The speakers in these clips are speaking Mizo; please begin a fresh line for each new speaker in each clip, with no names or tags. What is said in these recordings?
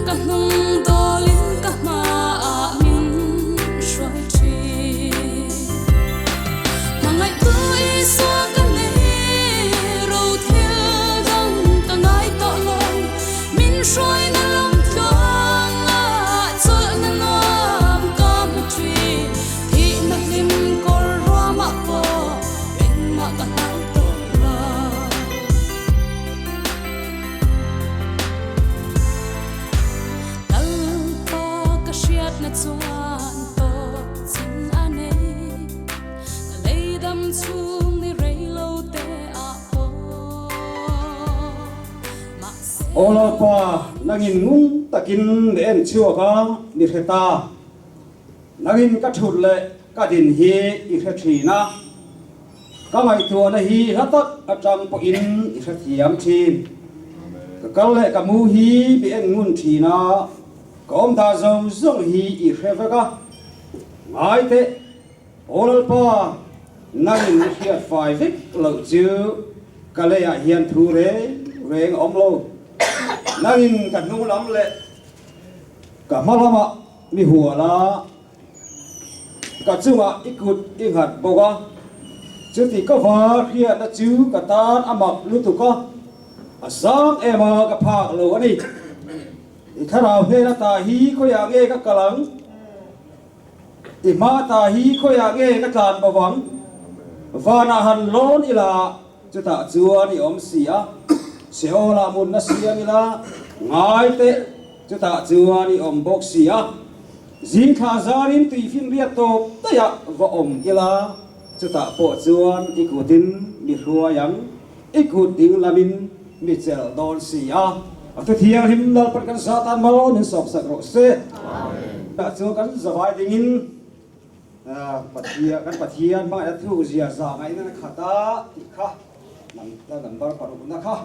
ka hnung dawlin ka hmaah min hruai thin. Hmangaihtu Isua ka nei, ro thil dang ka ngai tawh lo. Min hruaina lam tluangah chawlhna nuam ka hmu thin. Thihna hlim kawr ruamah pawh engmah ka hlau tawh lo. Lalpa ka hriatna chuan tawp chin a nei, ka leidam chhung ni rei lo te ah pawh mahse.
Aw Lalpa, nangin ngun takin mi en chhuak a, mi hre ta. Nangin ka thut leh ka din hi i hre thin a. Ka ngaihtuahna hi hla tak atang pawhin i hrethiam thin. Ka kal leh ka mu hi mi en ngun thin a, ka awm dah zawng zawng hi i hre vek a. Ngai teh, Aw Lalpa, nangin i hriat fai vek loh chu ka leiah hian thu reng reng a awm lo. Nangin ka hnung lam leh ka hma lamah mi hual a. Ka chungah i kut i nghat bawk a, chuti ka va hriatna chu ka tan a mak lutuk a, a sang em a ka phak lo a ni. I thlarau hnen ata hi khawiah nge ka kal ang? I hma ata hi khawiah nge ka tlan bo ang? Vanah han lawn ila chutah chuan i awm si a, Seolah munna siam ila ngai teh chutah chuan i awm bawk si a. Zing thla zarin tui finriat tawp daih ah va awm ila, chutah pawh chuan i kutin mi hruai ang, i kut ding lamin mi chelh dawn si a. A thu thianghlim Lalpan kan Satan maw min sawpsak rawh se. Tah chuan kan zavai dingin Pathian kan Pathian hmangaihna thu zia za ngaihna na khat a tih kha number parukna kha.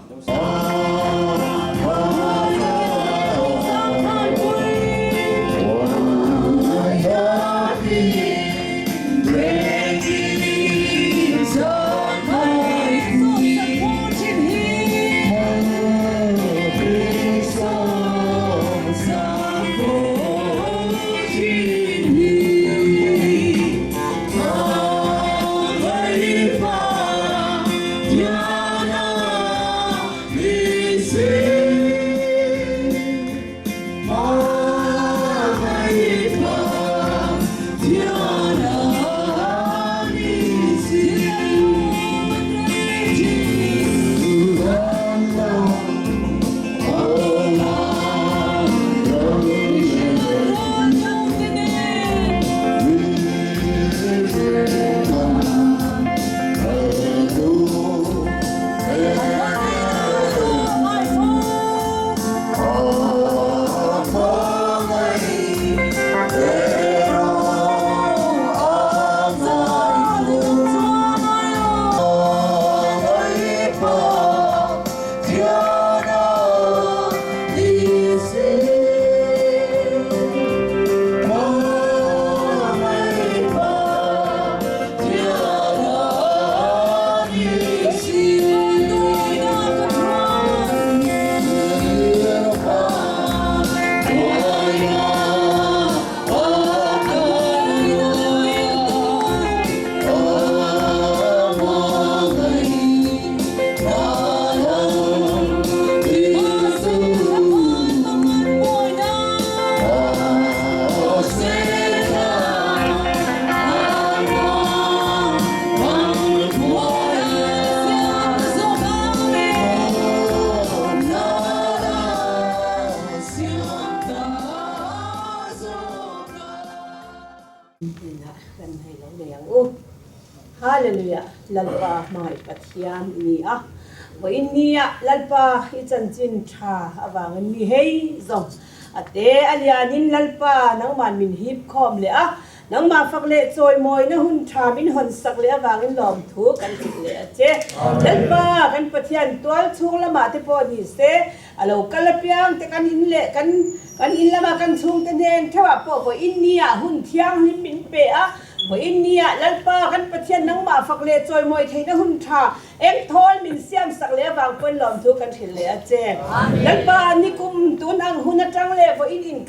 Hnenah kan hei lo nei ang u. Hallelujah! Lalpa hmangaih Pathian i ni a, vawiin nia Lalpa i chanchin tha avangin mi hei zawng a te a lianin Lalpa nangman min hip khawm leh a, nangmah fak leh chawimawina hun tha min hawn sak leh avangin lawmthu kan hrilh leh a che. Lalpa kan Pathian tual chhung lamah te pawh ni se, A lo kal apiang te kan in leh kan kan in lama kan chhungte hnen theuhah pawh vawiin niah hun thianghlim min pe a, vawiin niah Lalpa kan Pathian nangmah fak leh chawimawi theihna hun tha eng thawl min siam sak leh avang pawn lawmthu kan hrilh leh a che. Lalpa nikum tun ang hun atang leh.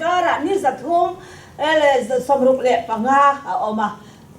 inkarah ni 365 a awm a.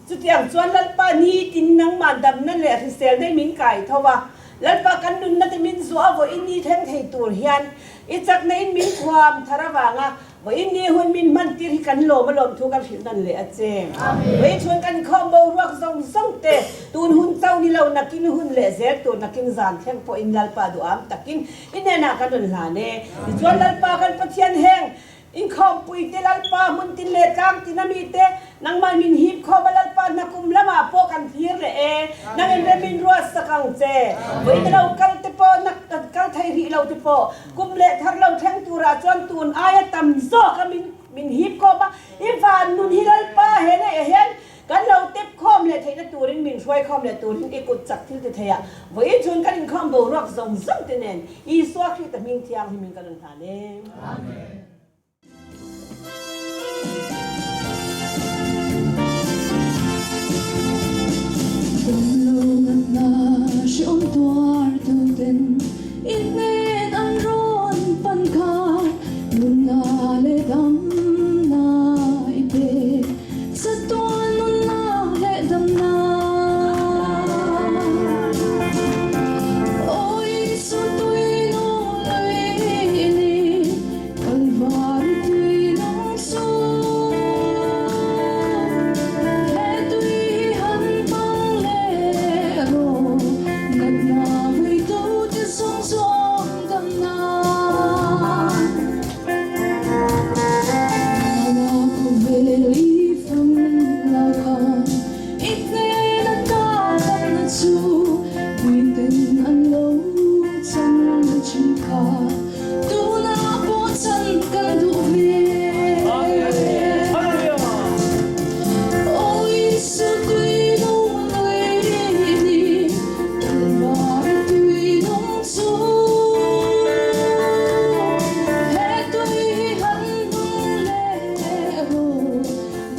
Chutiang chuan Lalpa nitin nangmah damna leh hriselna i min kai tho a, Lalpa kan nunna te min zuah a vawiin ni thleng thei tur hian i chakna in min thuam thar avanga vawiin ni hun min hman tir hi kan lawm a lawm thu kan hrilh nan leh a che. Vawiin chhun kan khawm boruak zawng zawng te tun hun chauh ni lo nakin hun leh zel tur nakin zan thleng pawhin Lalpa duham takin i hnenah kan rawn hlan e. Tichuan Lalpa kan Pathian heng Inkhawmpui te Lalpa hmun tin leh tlang tin a mi te, nangmah min hip khawm a Lalpa hna kum lamah pawh kan thlir leh e, nang in rem in ruat sak ang che. Vawiin lo kal te pawh na kal thei rih lo te pawh kum leh thar lo thleng turah chuan tun aia tam zawk a min min hip khawm a, i van nun hi Lalpa he leh hian kan lo tep khawm leh theihna turin min hruai khawm leh turin i kut chak thil ti thei a, vawiin chhun kan inkhawm boruak zawng zawng te nen Isua Krista hming thianghlim in kan rawn hlan e. Amen.
Damlo natna hreawm tuar tuten i hnen an rawn pan kha nunna leh damna i pe chatuan nunna leh damna. Aw Isu tui nung lui i ni, Kalvari tui nung chu. He tui hi han hmang leh rawh, natna veitu te zawng zawng damna. Nala khawvel i fam lai khan i hnen ata damna chu miten an lo chan thin kha tunah pawh chan kan duh ve. Aw Isu tui nung lui i ni, Kalvari tui nung chu. He tui hi han hmang leh rawh,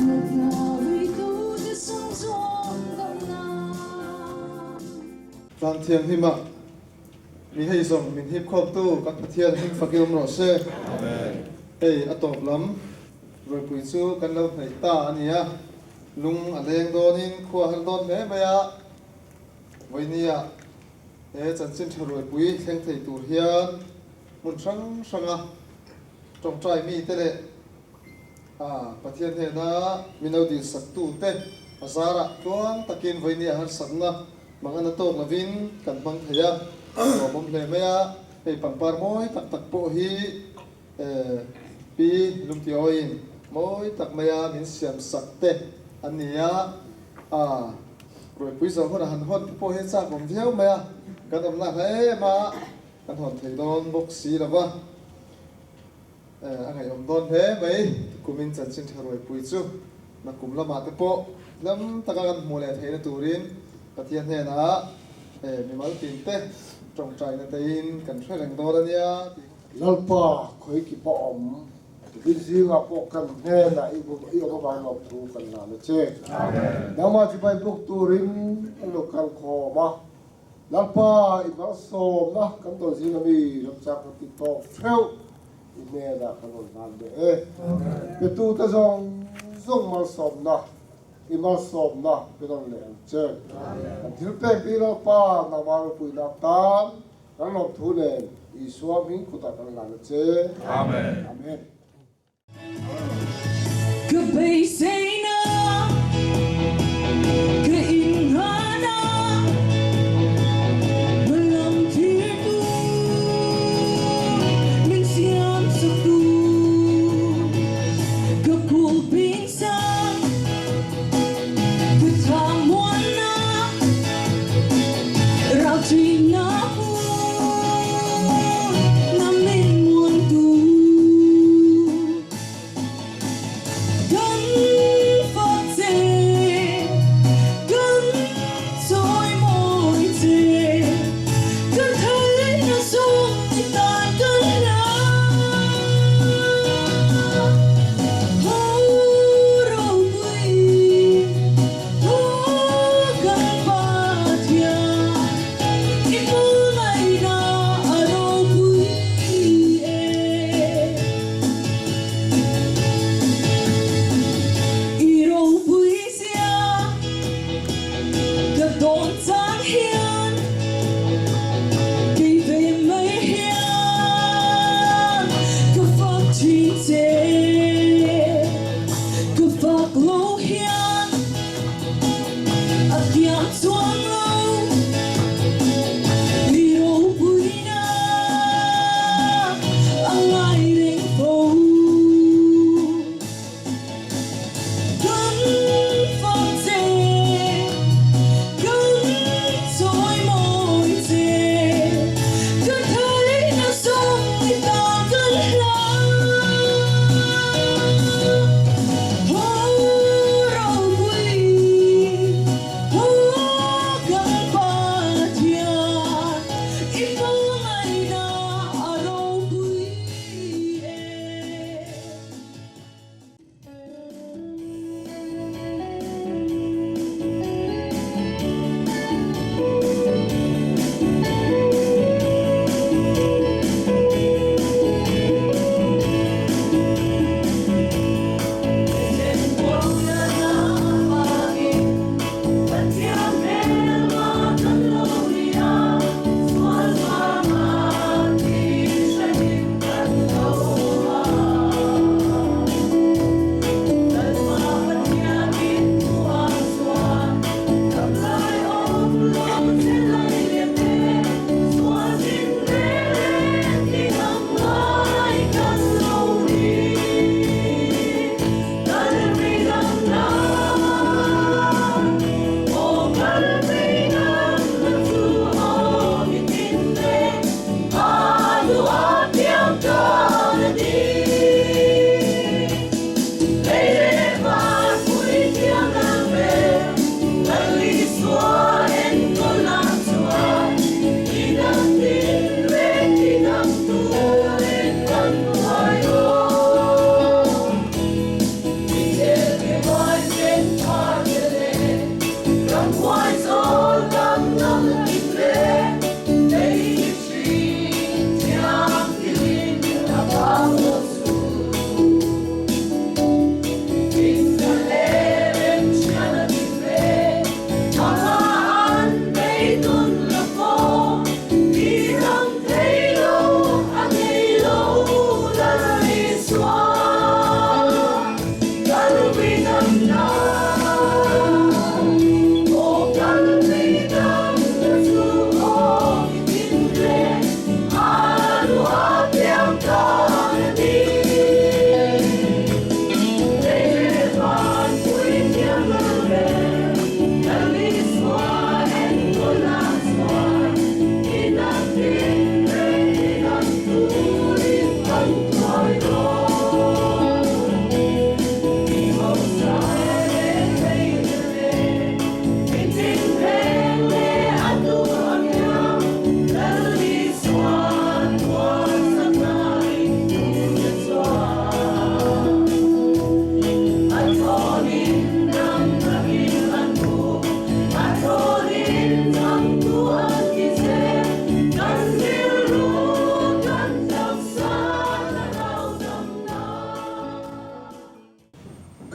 natna veitu te sawng zawng damna.
Tlang thianghlim ah mi hei zawng min hip khawptu kan Pathian hming fak i awm rawh se. Hei a tawp lam ruaipui chu kan lo hnaih ta a nia, lung a leng dawnin khua a har dawn hle mai a, vawinia he chanchin tha ruaipui thleng thei tur hian hmun hrang hranga tawngtai mite leh Pathian hnena min lo dilsaktu te a zarah tluang takin vawinia harsatna Hmang ana tawk lovin kan hmang thei a, lawmawm hle mai a, hei pangpar mawi tak tak pawh hi Pi Lungtiawiin mawi tak maia min siam sak te an ni a, a Ruaipui zawh hunah han hawn te pawh hi a chak awm viau mai a, kan awmna hla em a, kan hawn thei dawn bawk si lo va, a ngaihawm dawn hle mai, kumin chanchin tha Ruaipui chu nakum lamah te pawh lam taka kan hmuh leh theihna turin Pathian hnenah mimal tin te tawngtaina tein kan hre reng dawn a nia tih.
Lalpa khawi ki pawh awm tupin zingah pawh kan hnenah i awm avang lawm thu kan la na che. Nangmah chibai buk turin an lo kal khawm a, Lalpa i malsawmna kan dawn zinga mi ramchang kan ti tawk theuh i hnenah kan rawn hlan leh e. Petute zawng zawng malsawmna I malsawmna pe nawn leh ang che. Kan thil pek hi Lalpa nangmah ropuina atan kan lawmthu nen Isua hming kutah kan hlan a che. Amen. Amen.
Ka beiseina, ka inhana, hmalam thirtu, min siam saktu, ka kulhping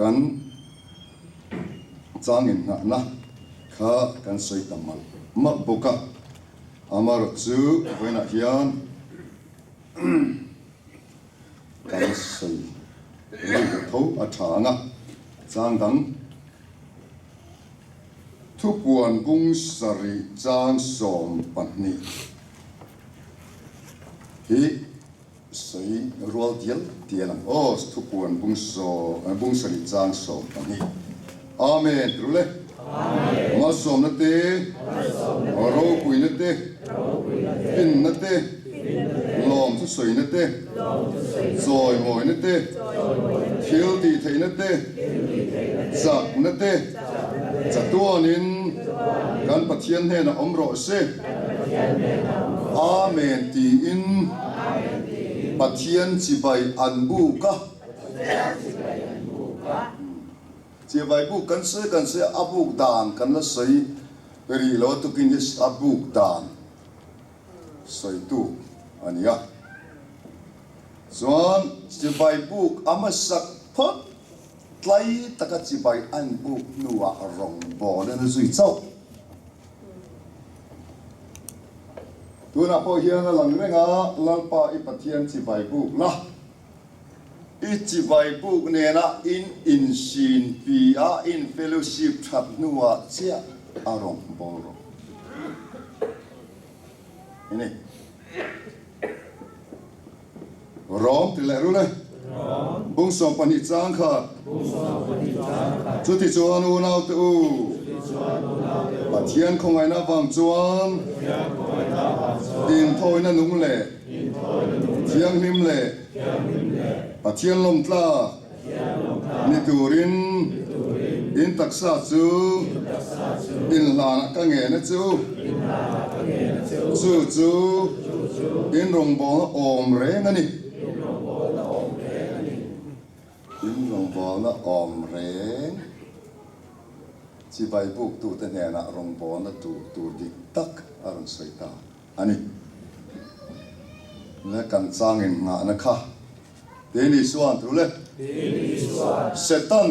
Kan chang inngahna kha kan sawi ta malh malh bawk a, amaherawh chu vawiinah hian kan sawi rilru tho a tha ang a, chang dang thupuan bung sarih chang 12 hi Sawi rual dial dial ang aw thupuan bung saw bung sarih chang 12. Amen ti ru le. Malsawmna te, ropuina te, finna te, lawm thusawina te, chawimawina te, thil tihtheihna te, chakna te, chatuanin kan Pathian hnenah awm rawh se. Amen tiin Pathian chibai an buk a. Chibai buk kan sawi kan sawi a, a buk dan kan la sawi rih lo a tukin hi a buk dan sawitu a ni a. Chuan chibai buk a hmasak phawt tlai taka chibai an buk hnuah rawngbawlin a zui chauh. Tunah pawh hian a lang reng a, Lalpa i Pathian chibai buk la, i chibai buk nena in insin pi a, in fellowship that hnuah chiah a rawn bawl rawh. Ini. Rawng ti leh rul e. Bung 12 chang khat. Chutichuan unaute u, Pathian khawngaihna avang chuan inthawina nung leh thianghlim leh Pathian lawmtlak ni turin in taksa chu inhlanah ka ngen a chu. Chu chu in rawngbawlna awm reng a ni. In rawngbawlna awm reng chibai buktute hnenah rawngbawlna tur tur dik tak a rawn sawi ta a ni. Le kan changin nghahna kha. Tini chuan thu le. Setan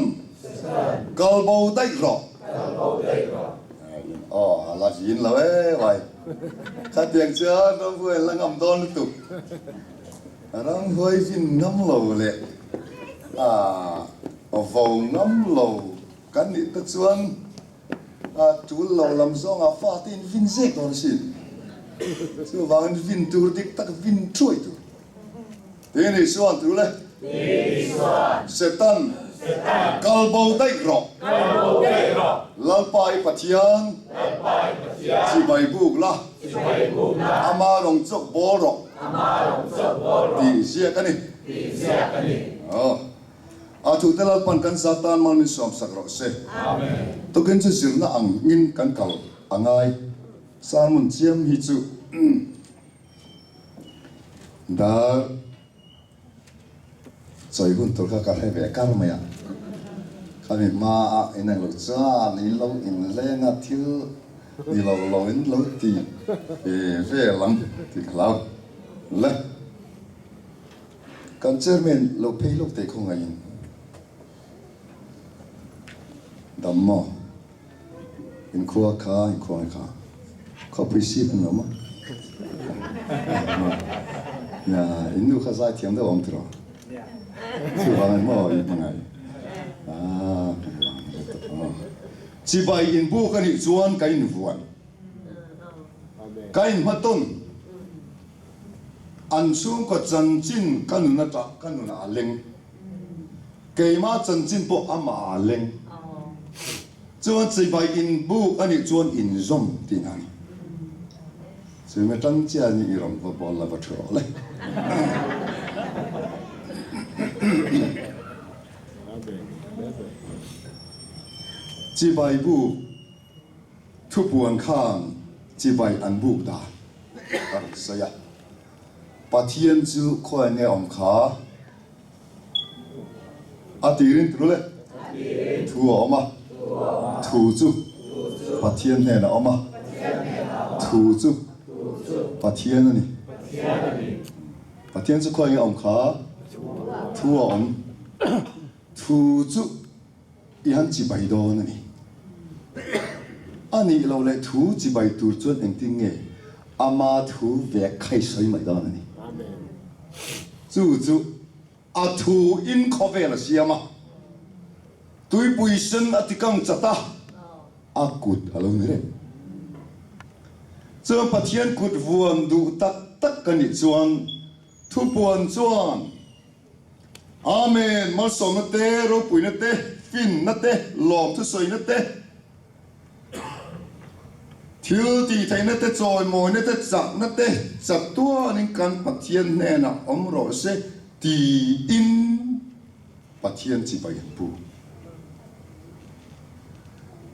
kal bo daih rawh. In aw a la zin lo e vai. Khatiang chuan ramhuai la ngam dawn lutuk. Ramhuai zin ngam lo leh a vo ngam lo kan nih te chuan a tul lo lam zawngah fate in vin zek dawn asin. Chuvangin vin tur dik tak vin thuai tur. Tini chuan tu le? Setan kal bo daih rawh. Lalpa i Pathian chibai buk la, ama rawng chawk bawl rawh tih ziak a ni. A thute Lalpan kan Satan mal min sawmsak rawh se. Tukin chu zirna angin kan kal a ngai. Sermon chiam hi chu. Dar chawi hun tur kha ka hre ve kar mai a, khami hma a in ang lo chuan in lo inleng a thil ni lo lo in lo ti ve vel ang tih ka hlau le. Kan chairman lo phei lawk teh khawngaihin dam maw? Inkhua kha inkhua nge kha khawpui sip an lo maw? Nia in nu kha zai thiam deuh awm tiraw? Chuvang in maw i hmangaih? Ah kan vang deuh tawh aw. Chibai inbuk a nih chuan ka invuan. Ka inhmatawn. An chhungkaw chanchin ka nun atah ka nunah a leng. Keimah chanchin pawh amah a leng. Chuan chibai inbuk a nih chuan inzawm tih a ni. Chumi atang chiah ni i rawn va bawl la va thu rawh le. Chibai buk thupuan khan chibai an buk dan a rawn sawi a. Pathian chu khawi nge awm kha? A tirin tu le? Thu a awm a. Thu chu Pathian hnenah a awm a. Thu chu Pathian a ni. Pathian chu khawi nge awm kha? Thu a awm. Thu chu. I han chibai dawn a ni. A nih loh leh thu chibai tur chuan engtin nge ama thu vek kha i sawi mai dawn a ni. Chu chu a thu in khawvel a siam a, tuipui sen a tikang chat a, a kut a lo ni reng. Chuan Pathian kut vuan duh tak tak ka nih chuan thupuan chuan Amen! Malsawmna te, ropuina te, finna te, lawm thusawina te, thil tihtheihna te, chawimawina te, chakna te, chatuanin kan Pathian hnenah awm rawh se tiin Pathian chibai an pu.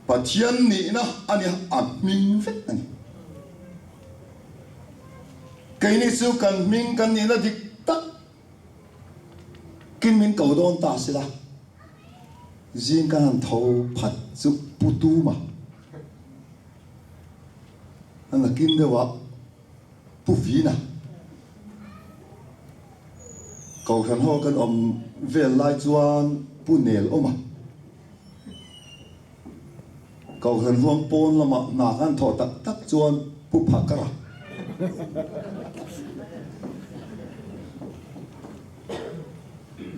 Pathian nihna a nia, a hming vek a ni. Keini chu kan hming kan nihna dik tak kin min ko dawn ta sila, zing kan han tho phat chu pu Tuma a nakin deuh ah Pu Vina Kohhran ho kan awm vel lai chuan Pu Nel awm a. Kohhran huang pawn lamah hna kan thawh tak tak chuan Pu Phakara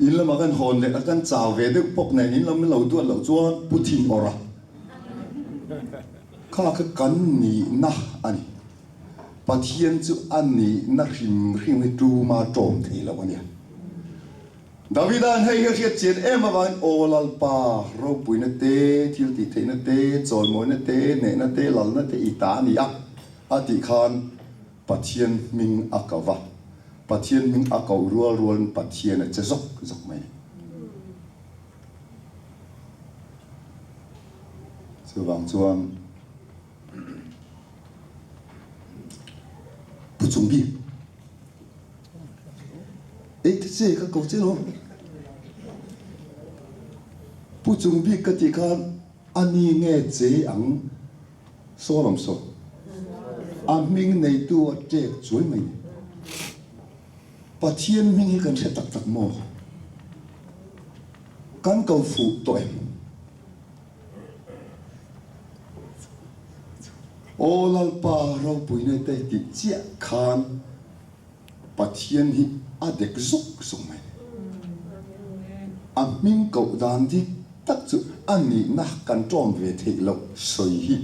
in lamah kan hawn leh a, kan chau ve deuh bawk nen in lam lo duat loh chuan Pu Thinawra kha kha kan nihna a ni. Pathian chu a nihna hrim hrim hi tuma tawm thei lo a nia. Davida'n hei hi a hriat chian em avangin Aw Lalpa, ropuina te, thil tih theihna te, chawimawina te, hnehna te, lalna te i ta a ni a, a tih khan Pathian hming a ko va. Pathian hming a koh rual rualin Pathian a che zawk zawk mai a ni. Chuvang chuan Pu Chungbi. Ei ta che ka ko che lo. Pu chung bik ka tih khan a ni nge che ang saw lam saw. A hming neitu a ṭek chuai mai ni. Pathian hming hi kan hre tak tak maw? Kan ko fuh tawh em? Aw Lalpa ropuina te tih chiah khan Pathian hi a dek zawk zawk mai. A hming koh dan dik tak chu a nihna kan ṭawm ve theih loh sawi hi.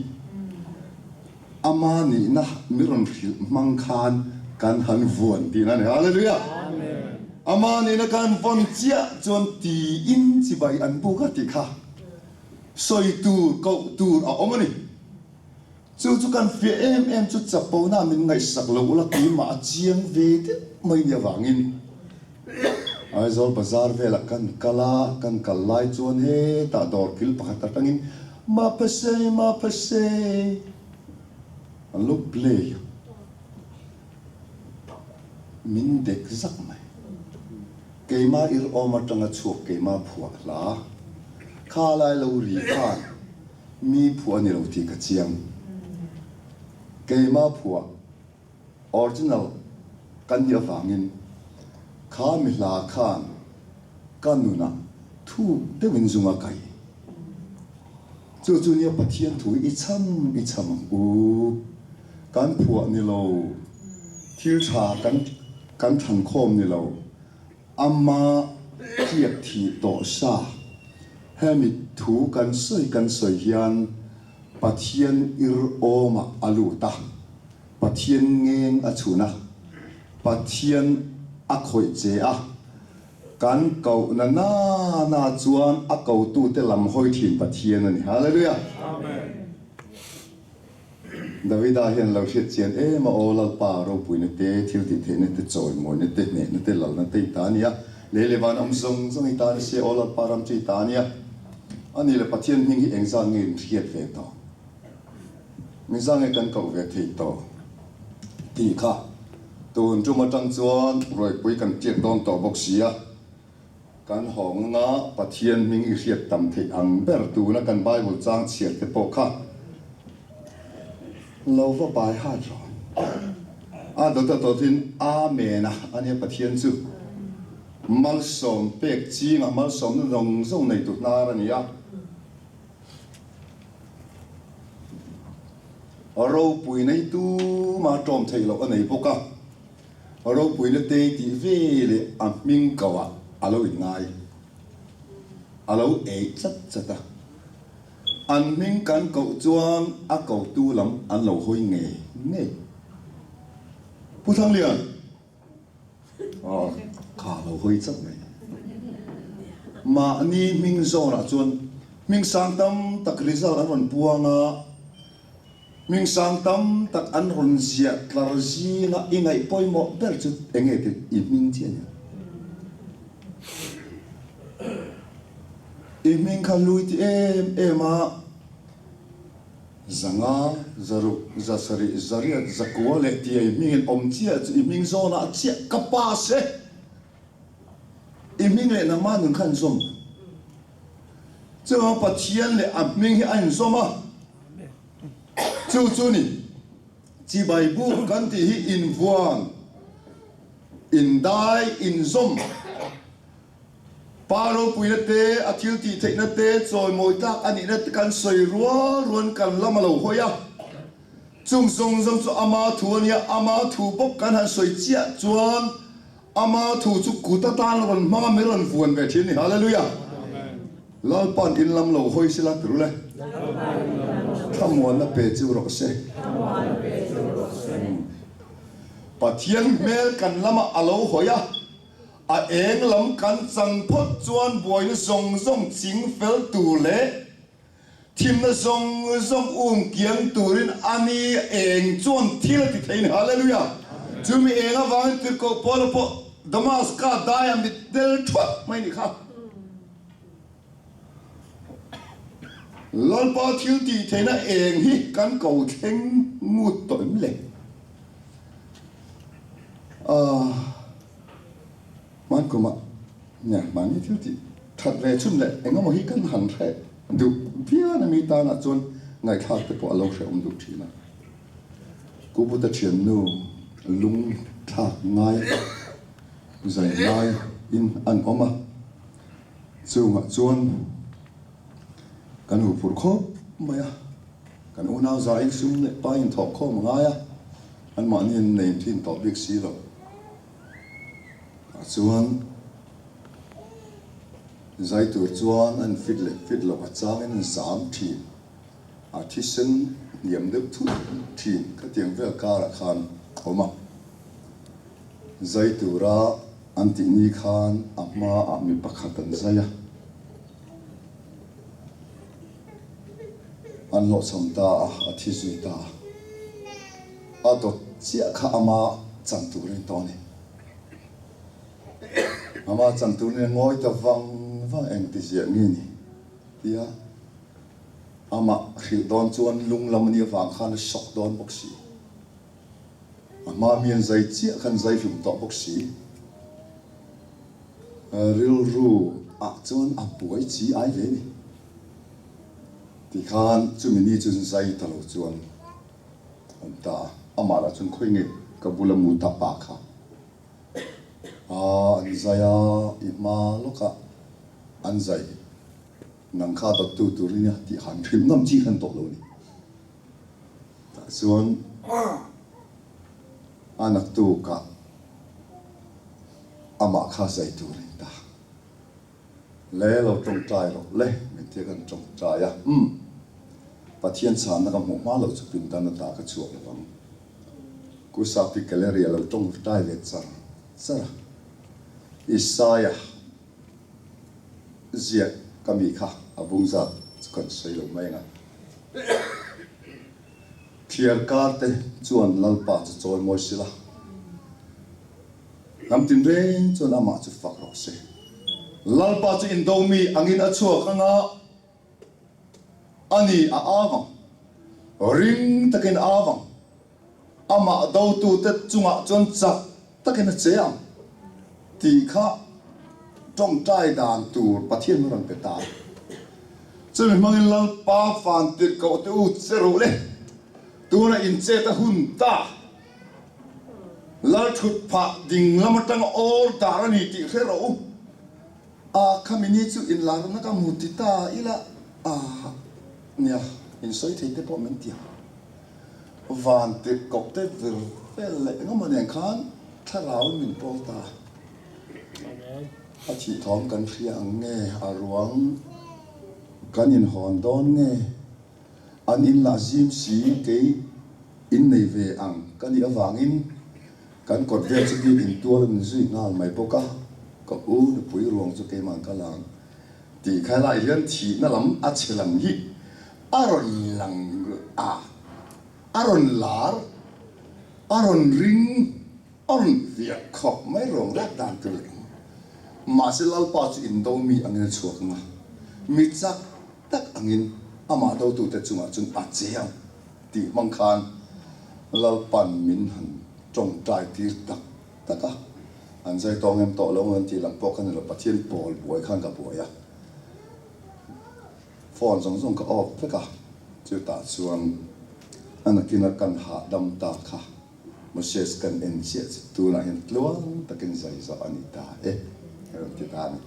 Ama nihna mi rawn hrilh hmang khan kan han vuan tihna a ni. Hallelujah! Ama nihna kan vawn chiah chuan tiin chibai an buk a tih kha sawi tur, koh tur a awm a ni. Chu chu kan fiah em em chu chapona min ngaihsak lo ula keimah a chiang ve deuh mai nia vangin Aizawl bazar velah kan kal a, kan kal lai chuan hetah dawr kil pakhat atangin Maphase Maphase an lo play a, min dek zak mai. Keimah ir awm atanga chhuak keimah phuah hla kha lai lo ri khan Mi phuah a ni lo tih ka chiang. Keimah phuah, original, kan nih avangin kha mi hla khan ka nunah thuk deuhin zung a kai. Chu chu nia Pathian thu i cham i cham ang u. Kan phuah ni lo, thil tha kan kan thlankhawm ni lo. Ama hriat thih tawh sa. Hemi thu kan sawi kan sawi hian Pathian ir awmah a lut a, Pathian ngeng a chhun a, Pathian a khawih che a, kan kohna na na chuan a kotute lam hawi thin Pathian a ni. Hallelujah! Amen. Davida hian lo hriat chian em a, Aw Lalpa, ropuina te, thil tih theihna te, chawimawina te, hnehna te, lalna te i ta a nia. Lei leh van awm zawng zawng i ta a ni sia, Aw Lalpa, ram chu i ta a nia. A nih leh Pathian hming hi engzat nge in hriat ve tawh? Engzat nge kan koh ve thei tawh? Tih kha tun tum atang chuan ruaipui kan tiak dawn tawh bawk sia. Kan hawnga Pathian hming i hriat tam theih ang ber tuna kan Bible chang chhiar te pawh kha lo va bai hat rawh. A dawt a dawtin Amen a ania Pathian chu malsawm pek chingah malsawmna zawng zawng neitu hnar a ni a. Ropui nei tuma ṭawm theih loh a nei bawk a, ropuina te tih ve leh a hming kauah a lo inngai, a lo ei chat chat a. An hming kan koh chuan a kotu lam an lo hawi ngei ngei. Pu Thanglian! Aw, kha lo hawi chat mai. Mahni hming zawnah chuan hming sang tam tak result an rawn puang a, hming sang tam tak an rawn ziah tlar zinga i ngaih pawimawh ber chu eng nge tih i hming chiah nia. I hming kha lui ti em em a. Zanga, zaruk, zasarih, zariat, zakua leh tia i hmingin awm chiah chu i hming zawnah chiah ka pass e. I hming leh nangmah nun kha an zawm. Chuvang Pathian leh a hming hi a inzawm a. Chu chu ni, chibai buk kan tih hi invuan, indai, inzawm. Pa ropuina te, a thil tih theihna te, chawimawi tlak a nihna te kan sawi rual rual kan lam a lo hawi a. Chung zawng zawng chu ama thu a nia, ama thu bawk kan han sawi chiah chuan ama thu chu kut atan rawn hmang a, mi rawn vuan ve thin a ni. Hallelujah! Lalpa'n in lam lo hawi sila ti rul e. Thlamuanna pe chu rawh se. Pathian hmel kan lamah a lo hawi a. A eng lam kan chang phawt chuan buaina zawng zawng ching fel tur leh thimna zawng zawng um kiang turin a ni eng chuan thil a ti thei ni. Hallelujah! Chumi eng avangin Tirhkoh Paula pawh Damaska daia mit del thuat mai ni kha. Lalpa thil tih theihna eng hi kan ko thleng ngut tawh em le? Ahh hmankum ah nia mahni thil tih that ve chhun leh eng emaw hi kan han hre duh vian a mi tan ah chuan ngaihthlak te pawh a lo hrehawm duh thin a. Kubuta thiannu lung thlak ngai zai ngai in an awm a. Chungah chuan kan hu phur khawp mai a, kan unau zain sum leh pa in thawh khawm a ngai a, anmahni an nei thin tawh bik si lo. Tah chuan zai tur chuan an fit leh fit loh a changin an zam thin, a thisen hniam deuh thut thin khatiang vel karah khan a awm a. Zai tura An tih ni khan a hmaah mi pakhat an zai a, an hlawhchham ta a, a thi zui ta a. A dawt chiah kha ama chan turin tawh a ni. Ama chan turin a ngawi ta vang vang eng ti ziah nge ni tia amah hrilh dawn chuan lung lam a nih avang khan a shock dawn bawk si. A hma mi an zai chiah khan zai hlum tawh bawk si. Rilru ah chuan a buai chi ai hle ni. Tikhan chumi ni chu zai ta lo chuan awm ta a. Amah lah chuan khawi nge ka bula mu ta pa kha. A an zai a, i hma lawkah an zai. Nang kha dawttu tur i nia tih han hrilh ngam chi khan tawh lo ni. Tah chuan a naktukah amah kha zai turin ta le lo tawngtai rawh le min tia kan tawngtai a, umm Pathian chhanna ka hmuh hma loh chu pindan ata ka chhuak lo ang. Kusapi Gallery a lo tawngtai ve char char a, Isaiah Ziak ka mi kha a bung zat chu kan sawi lo mai ang a. Thliar kar te chuan Lalpa chu chawi mawi sila, hnam tinreng chuan amah chu fak rawh se. Lalpa chu indo mi angin a chhuak ang a, a ni a au ang, ring takin a au ang. Amah dotute chungah chuan chak takin a che ang tih kha tawngtai dan tur Pathian a rawn pe ta. Chumi hmangin Lalpa fan tirhkoh te u che ruh le, tuna inchet a hun ta. Lal thut phah ding lam atanga awr dar a ni tih hre rawh u. A khami ni chu inlarna ka hmu ti ta ila a nia, insawi thei te pawh min ti ang. Van tirhkoh te vir vel leh engemaw nen khan thlarau in min pawl ta. A thih thawm kan hria ang nge, a ruang kan inhawn dawn nge, an in lah zim si kei in nei ve ang ka nih avangin kan kawt vel chu bik in tual a min zui nghal mai bawk a, ka u nupui ruang chu keimah ka lang tih kha lai hian thihna lam a chhe lam hi a rawn lang a, a rawn lar, a rawn ring, a rawn fiah khawp mai ruang rat dan tur leh ang. Mahse Lalpa chu indo mi angin a chhuak ang a, mi chak tak angin amah dotute chungah chuan a che ang tih hmang khan Lalpa'n min han tawngtai tir tak tak a. An zai tawng em tawh lo ang an tih lam pawh kha ni lo, Pathian pawl buai khan ka buai a. Phone zawng zawng ka off vek a, chutah chuan a nakina kan hahdam ta kha Moses kan en chiah chu tunah hian tluang takin zai zawh a ni ta e, a rawn ti ta a ni.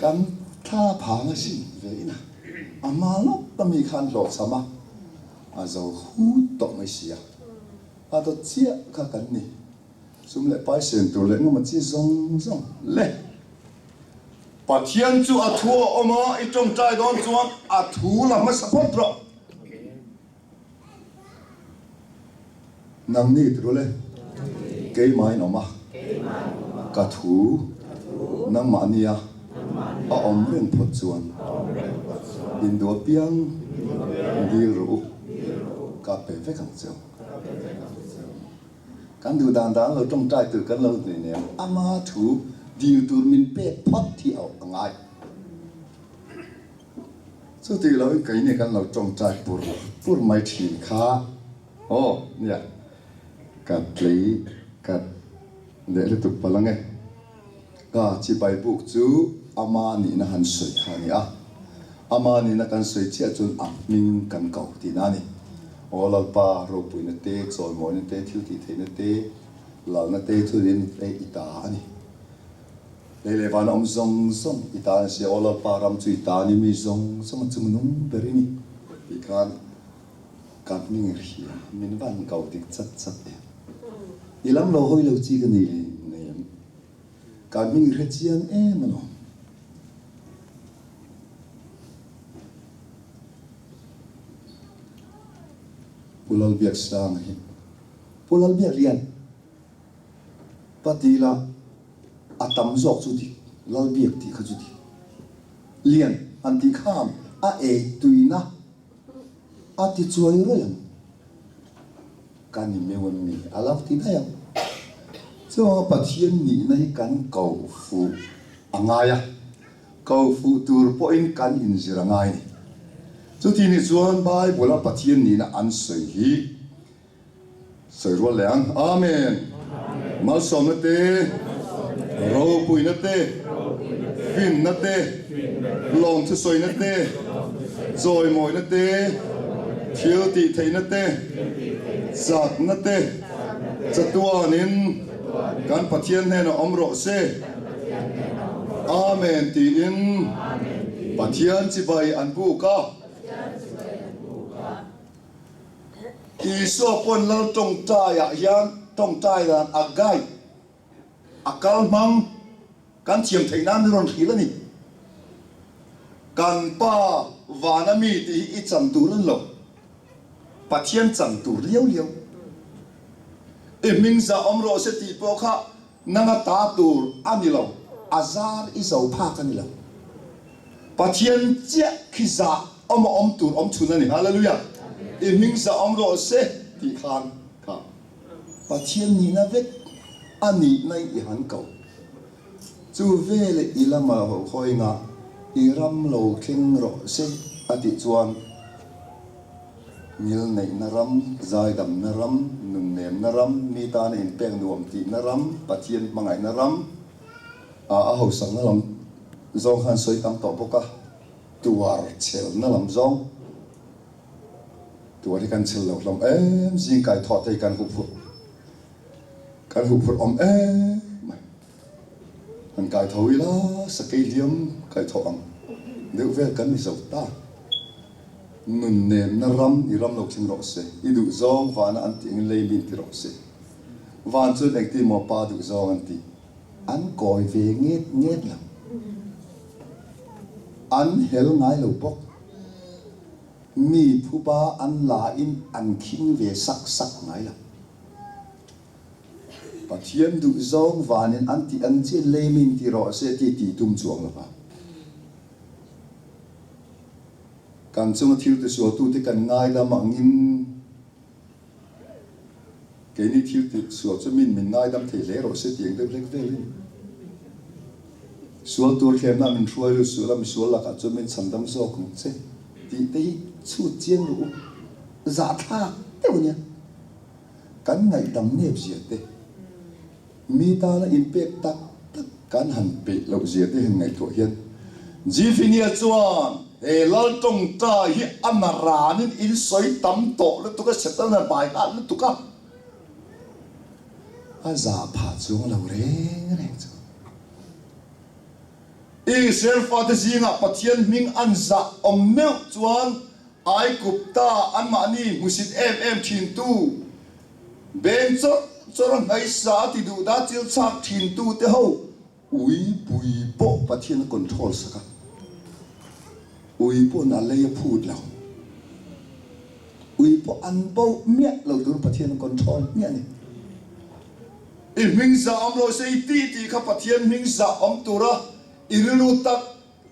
Kan thla phang a sin ve in a, a hma lawk a mi khan hlawhchham a, a zo hut tawh mai si a, a dawt chiah kha kan ni. Sum leh pai sen tur leh ngawma chi zawng zawng le. Pathian chu a thu a awm a, i tawngtai dawn chuan a thu la hmasa phawt rawh. Nangni tirul e, keimahin awm a, ka thu nangmahnia a awm reng phawt chuan induh apiang dil rawh u, ka pe vek ang cheu. Kan duh dan dan lo tawngtai tur kan lo nei nen ama thu dil tur min pek phawt hi a ngai. Chuti loin keini kan lo tawngtai pur pur mai thin kha aw nia ka tlei ka leh lutuk palh ange. Ka chibai buk chu ama nihna han sawi kha a ni a, ama nihna kan sawi chiah chuan a hming kan ko tihna a ni. Aw Lalpa, ropuina te, chawimawina te, thil tih theihna te, lalna te chuanin hei i ta a ni. Lei leh van awm zawng zawng i ta a ni si a, aw Lalpa, ram chu i ta a ni, mi zawng zawng a chung nung ber i ni tih khan ka hming hria min van ko dik chat chat em. I lam lo hawi lo chi ka nei nem. Ka hming hre chiang em alawm. Pu Lalbiaksanga hi Pu Lalbiaklian Patila a tam zawk chu dik, Lalbiak tih kha chu dik. Lian han tih khan a ei tuina a ti chuai ruai ang. Ka ni meuh em ni? A lo ti daih ang. Chuvanga Pathian nihna hi kan ko fuh a ngai a, ko fuh tur pawhin kan inzir a ngai a ni. Chuti nih chuan Bible-a Pathian nihna an sawi hi sawi rual leh ang. Amen! Malsawmna te, ropuina te, finna te, lawmthusawina te, chawimawina te, thil tih theihna te, chakna te, chatuanin kan Pathian hnenah awm rawh se. Amen tiin Pathian chibai an buk a. Isua pawn Lal tawngtaiah hian tawngtai dan a guide, a kal hmang kan thiam theih nan min rawn hrilh a ni. Kan Pa vana mi tih hi i chan tur a ni lo, Pathian chan tur liau liau. I hming zah awm rawh se tih pawh kha nanga ta tur a ni lo, a zar i zo phak a ni lo. Pathian chiah khi zah awm a awm tur awm chhun a ni. Hallelujah! I hming zah awm rawh se tih khan kha Pathian nihna vek a nihna in i han ko. Chu veleh i lama hawihnga i ram lo thleng rawh se a tih chuan ngil neihna ram, zaidamna ram, nunnemna ram, mi tana inpek nuam tihna ram, Pathian hmangaihna ram, a hausakna lam zawng khan sawi tam tawh bawk a, tuar chhelna lam zawng tuar hi kan chhel lo hlawm em, zing kai thawh te hi kan huh phurh kan huh phurh awm em mai, han kai tho ila sakei hliam kai thawh ang deuh vel kan ni zo ta. Nunnemna ram i ram lo thleng rawh se, i duh zawng vana an tih angin lei min ti rawh se. Van chuan engtin maw Pa duh zawng an tih? An kawi ve nget nget lo. An hel ngai lo bawk. Mi phuba an la in an khing ve sak sak ngai lo. Pathian duh zawng vanin an tih ang chiah lei min ti rawh se tih tih tum chuang lo va. Kan chunga thil tisualtute kan ngaidam angin keini thil tisual chu min min ngaidam thei hle rawh se tih ang deuh hlek velin sual tur thlemna min hruai lut sual a misual lakah chuan min chhandam zawk ang che tih te hi chhut chiang rawh u. Zahthlak deuh a nia. Kan ngaihdam nep zia te, mi tana inpek tak tak kan han peih loh zia te han ngaihtuah hian Jifinia chuan he lal tawngtai hi a na ranin in sawi tam tawh lutuk a, Setana bai nghal lutuk a, a zah phah chuang lo reng reng chu. Israel fate zingah Pathian hming an zah awm meuh chuan Aigupta anmahni hmusit em em thintu, beng chawrh chawrh a hnaisa a ti duh dah chil chhak thintu te ho ui pui pawh Pathian a control sak a, ui pawhin a lei a phut lo, ui pawh an bo miah lo tur Pathian a control hmiah a ni. I hming zah awm lo se i tih tih kha Pathian hming zah awm tura i rilru tak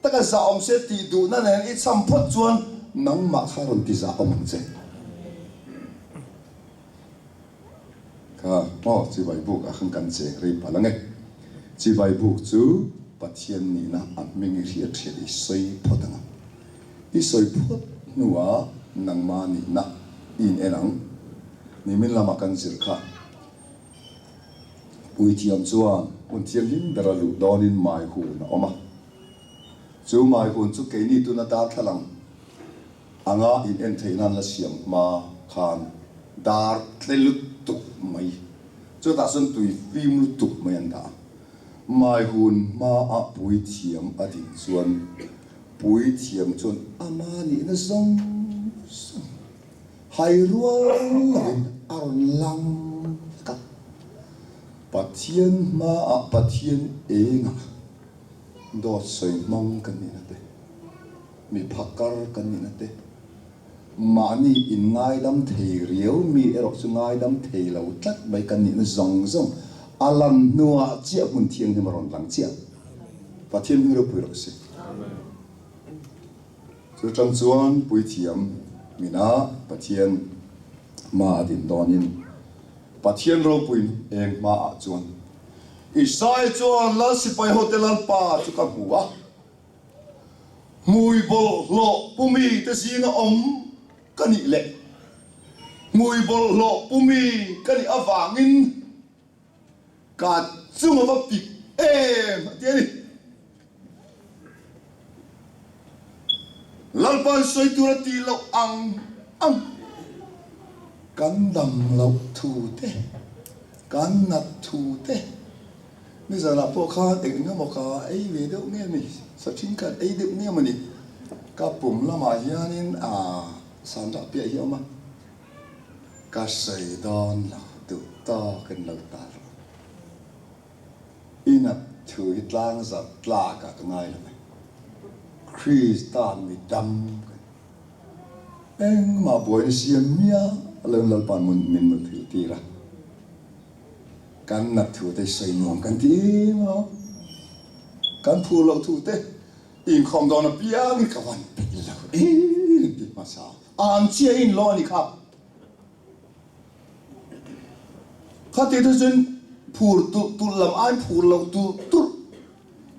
Taka zah awm se tih duhna nen i cham phawt chuan nangmah kha rawn ti zah awm ang che. Kha maw chibai buk ah khan kan cheng rei palh ang e. Chibai buk chu Pathian nihna a hming i hriat hriat i sawi phawt ang a. I sawi phawt hnuah nangmah nihna i in en ang. Nimin lamah kan zir kha. Puithiam chuan hmun thianghlim bera luh dawnin mai hun a awm a. Chu mai hun chu keini tuna darthlalang anga in en theih nan la siam hma khan dar tle lutuk mai, chutah chuan tui fim lutuk mai an dah a. Mai hun hmaah puithiam a din chuan puithiam chuan ama nihna zawng zawng Hai rual lovin a rawn lang vek a. Pathian hmaah Pathian engah dawt sawi hmang kan nihna te, mi phakar kan nihna te, mahni inngaidam thei riau mi erawh chu ngaidam thei lo tlat mai kan nihna zawng zawng a lan hnuah chiah hmun thianghlim a rawn lang chiah. Pathian hming ropui rawh se. Chu tang chuan puithiam mina Pathian hma a din dawnin Pathian ropuiin eng hmaah chuan Isai chuan Lal sipai hote Lalpa chu ka hmu a, hmui bawlhhlawh pumi te zinga awm ka nih leh hmui bawlhhlawh pumi ka nih avangin Ka chung a va pik em a ti a ni. Lalpa'n sawi tur a tih loh ang ang kan dam loh thu te, kan nat thu te, nizanah pawh khan eng eng emaw ka ei ve deuh nge ni, sahring khan ei deuh nge maw ni, ka pum lamah hianin aa sanrah piah hi a awm a. Ka sawi dawn lo duh tawk in lo tal rawh. I nat thu hi tlang zarh tlak ah ka ngai lo e. Krista mi dam ka ni. Engmah buaina siam miah lo in Lalpa'n min mut tir a. Kan nat thu te sawi nuam kan ti em alawm. Kan phur loh thu te inkhawm dawn apiang in ka van peih lo em ti hmasa. An chiah in lo a ni kha. Khati te chuan phur tulh tulh lam aiin phur loh tulh tulh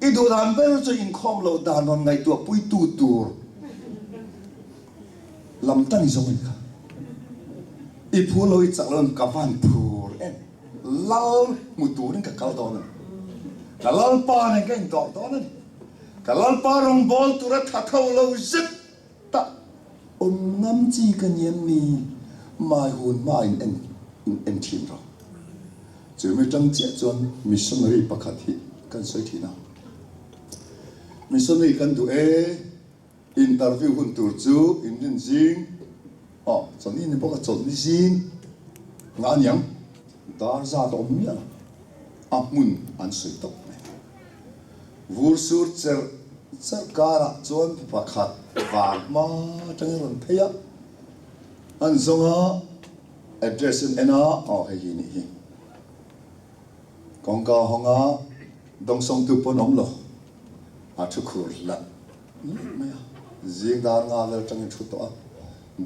i duh dan ber chu inkhawm loh dan rawn ngaihtuah pui tu tur lam tan i zawng a ni kha. I phur lo i chak lo ka van phur em. Lal hmu turin ka kal dawn a ni. Ka Lalpa nen ka indawr dawn a ni. Ka Lalpa rawngbâwl tura tha tho lo zet Ta awm ngam chi ka niam mi mai hun hma in en in en thin rawh. Chu mi tang chiah chuan missionary pakhat hi kan sawi thin a. Missionary kan duh e. Interview hun tur chu inrin zing aw chawlhni ni bawk a chawlhni zing nga aniang dar zat a awm miah lo a hmun an sawi tawp mai. Vur sur cherh cherh karah chuan pakhat vang hma atangin rawn phei a, an zawng a address an en a aw hei hi nih hi. Kawngka hawng a dawngsawngtu pawn awm lo a thu khur hlat hlat mai a, zing dar nga vel atangin thu tawh a,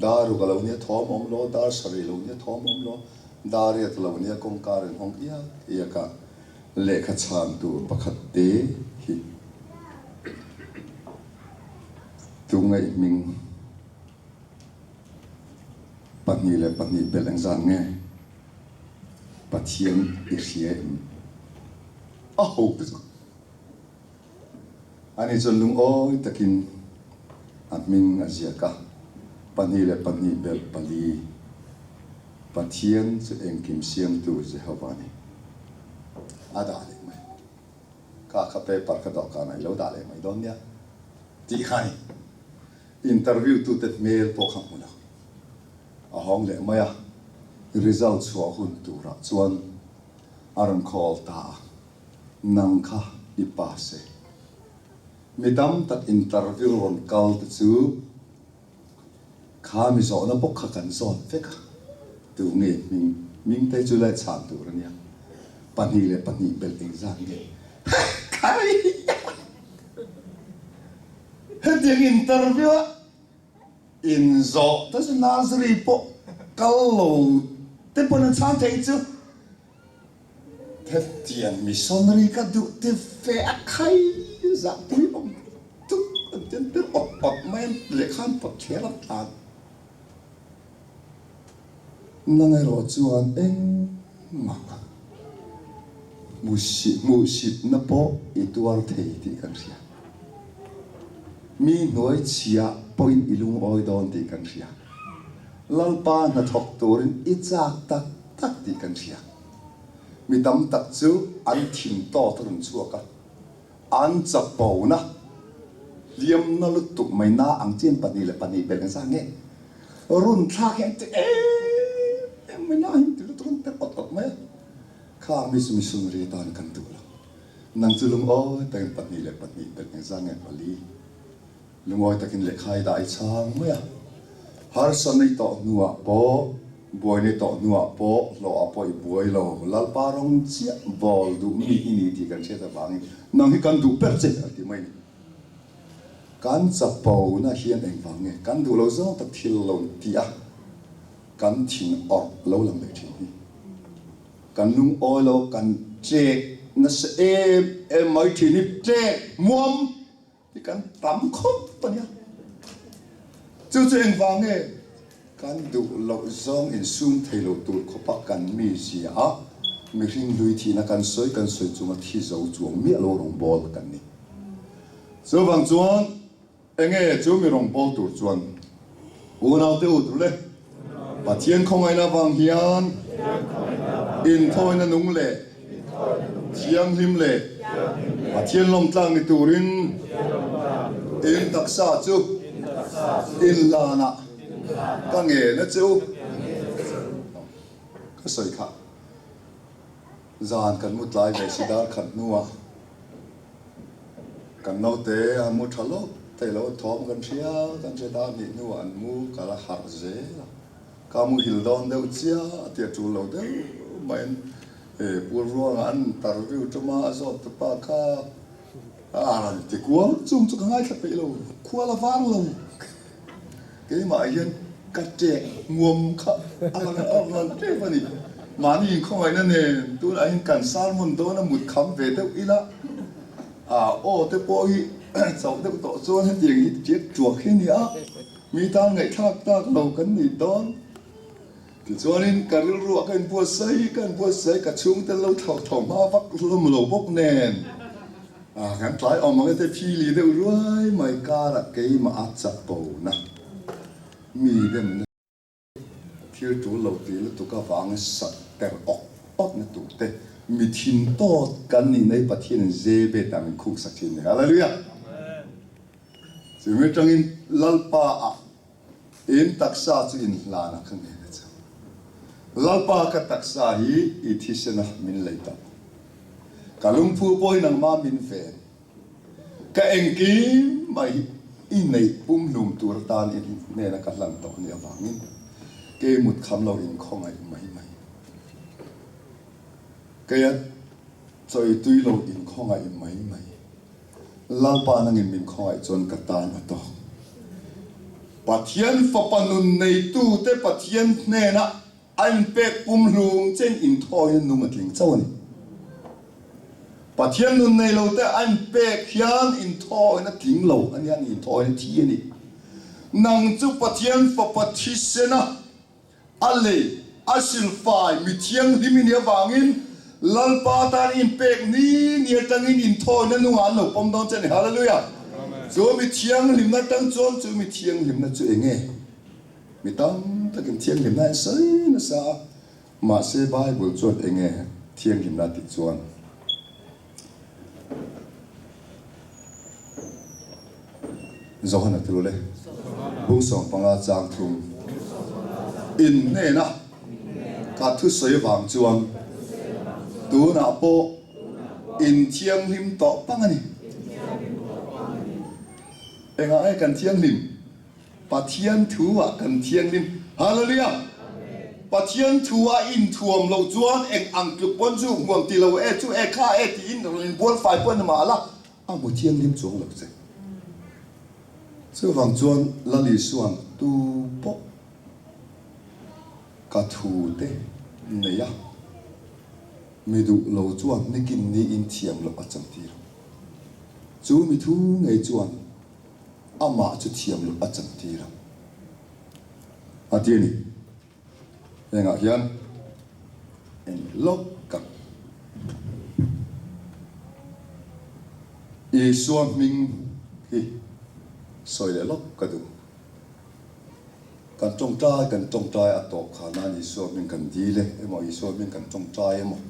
dar ruk a lo nia thawm awm lo, dar sarih lo nia thawm awm lo, dar riat a lo nia kawngka rawn hawng iak iak a, lehkha chhan tur pakhat te hi tungaih hming 22 belh engzat nge? Pathian i hria em? A ho te chu ani chuan lungawi takin a hming a ziak a, 2 le 2 belh pali, Pathian chu engkim siamtu Jehovah a ni. A dah leh mai. Kha kha paper kha dawhkanah i lo dah leh mai dawn nia tih kha a ni. Interview tute hmel pawh kha hmu lo. A hawng leh mai a, result chhuah hun turah chuan a rawn call ta a, Nang kha i pass e. Mi tam tak interview rawn kal te chu kha mi zawhna bawk kha kan zawn vek a, tu nge hming hming te chu lai chhan tur a nia, 2 le 2 belh engzat nge? Khai! Hetiang interview a inzawh te chu nursery pawh kal lo te pawn an chhang thei chu hetiang missionary ka duh ti ve a khai zah pui awm tuk an ti an tir awp awp mai an lehkha an pawt thler an tlan nang erawh chuan engmah hmuhsitna pawh i tuar thei tih kan hria. Mi hnuai chhia pawhin i lungawi dawn tih kan hria. Lalpa hnathawk turin i chak tak tak tih kan hria. Mi tam tak chu an thin tawt a rawn chhuak a, an chapona hliamna lutuk mai na ang chian 2 le 2 belh ang zah nge run thlak hi an ti em em mai na hi an ti lutuk an per awt awt mai a, khang mi chu missionary atan kan duh lo. Nang chu lungawi takin 2 le 2 belh eng zah nge pali lungawi takin lehkha i dah i chhang mai a. Harsa nei tawh hnuah pawh, buai nei tawh hnuah pawh, hlawhah pawh i buai lo. Lalpa rawng chiah bawl duh mi i ni tih kan hriat avangin nang hi kan duh ber che a ti mai ni. Kan chapo na hian engvang nge kan duh lo zawng tak thil lo ti a, kan thin awrh lo lang leh thin hi. Kan lungawi lo, kan ṭek nasa em em mai ṭhin hi ṭek muam hi kan tam khawp a nia. Chu chu engvang nge kan duh loh zawng insum thei lo tur khawpa kan mi zia a, mihring hlui thihna kan sawi kan sawi chunga thi zo chuang miah lo rawngbawl kan ni. Chuvang chuan. Enge chu mi rawn pawl tur chuan unaute u tur le? Pathian khawngaihna avang hian inthawina nung leh thianghlim leh Pathian lawmtlak ni turin in taksa chu inhlanah ka ngen a che u. Ka sawi kha zan kan mu tlai ve si dar khat hnuah. Kan naute a mu tha lawk thei lo, thawm kan hria, kan hre ta hnih hnuah an mu kal a harh zel a, ka muhil dawn deuh chiah a ti a tul lo deuh maiin he pul ruangah an interview tum a, a zawt tupa kha a rawn ti kual chung chu ka ngaithla peih lo, khual a var lo, keimah hian ka ṭek hmuam kha a lang a rawn ṭep a ni. Mahni inkhawngaihna nen tunah hian kan sermon dawn a mut kham ve deuh ila, a aw te pawh hi chauh deuh tawh chuan hetiang hi ṭiak ṭuak hi a ni a, mi tan ngaihthlak tak lo kan ni dawn. Tichuanin ka rilruah ka inbuatsaih ka inbuatsaih ka chhungte lo tho tho hma vak hlawm lo bawk nen kan tlai awm ang e te phili deuh ruai mai karah keimah a chapo na mi demna thil tul lo tih lutuk avangin sak ter awk awk na tur te mi thin tawt kan nih na hi Pathianin zebet ah min khuk sak thin a ni. Hallelujah! Chumi atangin Lalpa ah in taksa chu in hlan a ka ngen a che. Lalpa ka taksa hi i thisen a min lei tak. Ka lungphu pawh hi nangmah min ven. Ka engkim mai hi i neih pumhlum tur atan i hnena ka hlan tawh nih avangin kei mut kham lo in khawngaih mai mai. Keia chawi tui lo in khawngaih mai mai. Lalpa nangin min khawngaih chuan ka tan a tawk. Pathian fapa nun neitute Pathian hnena A inpek pumhlum chen inthawina nung a tling chauh a ni. Pathian nun nei lo te a inpek hian inthawina tling lo a nia, inthawina thi a ni. Nang chu Pathian Fapa thisena a lei, a silfai, mi thianghlim i nih avangin Lalpa tan i inpek ni ni atangin inthawina nungah an lo pawm dawn che a ni. Hallelujah! Chu mi thianghlimna atang chuan chu mi thianghlimna chu eng nge? Mi tam takin thianghlimna in sawi nasa a, mahse Bible chuan eng nge thianghlimna tih chuan Johana thu le bung 15 chang thum in hnena ka thusawi vang chuan tunah pawh in thianghlim tawh pang a ni. Engah nge kan thianghlim? Pathian thu ah kan thianghlim. Hallelujah! Pathian thu a inthuam loh chuan eng ang tluk pawn chu hmuam ti lo e, chu e, kha e tiin rawn inbual fai pawh ni mah la, a hmu thianghlim chuang lo che. Chuvang chuan Lal Isua'n tu pawh ka thu te nei a, mi duh lo chuan nikin ni in thiam loh a chantir. Chu mi thu ngei chuan amah chu thiam loh a chantir a, a ti a ni. Hengah hian eng lawk ka Isua hming hi sawi leh lawk ka duh. Kan tawngtai kan tawngtai a tawp kha nan Isua hming kan dil e emaw Isua hming kan tawngtai emaw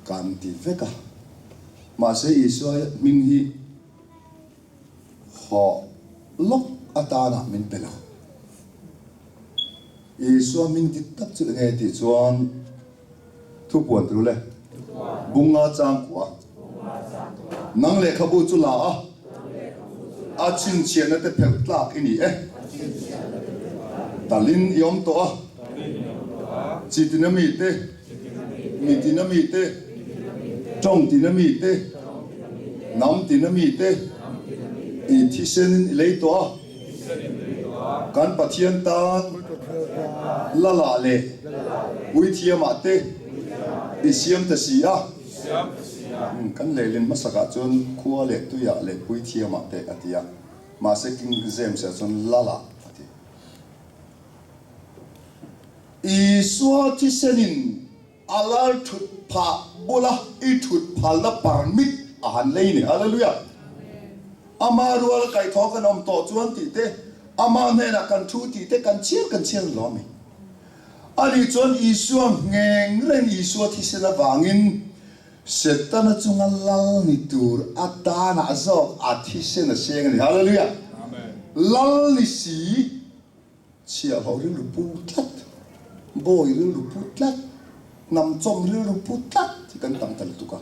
kan ti vek a. Mahse Isua hming hi Haw lawk atana min pe lo. Isua hming dik tak chu enge tih chuan thu puan tur le bunga chang kua nang lehkhabu chu la a, a chhinchhiahna te phelh tlak i ni e. Talin i awm tawh a, chi tina mite, mi tina mite, tawng tina mite, Hnam tina mite i thisenin i lei tawh a, kan Pathian tan Lala leh Puithiamah te i siam ta si a. Kan lehlin hmasakah chuan khua leh tuiah leh Puithiamah te a ti a, mahse King James-ah chuan Lala a ti. Isua thisenin A lal thut phah bula i thut phalna permit a han lei ni. Hallelujah! Ama rual kaihthawh kan awm tawh chuan tih te, ama hnenah kan thu tih te kan chhiar kan chhiar lo a mi. Ani chuan Isua ngheng reng Isua thisen avangin Setana chunga lal ni tur atanah zawk a thisen a seng a ni. Hallelujah! Lal ni si. Chhiahhlawh rilru pu tlat, bawi rilru pu tlat, hnam chawm rilru pu tlat hi kan tam ta lutuk a.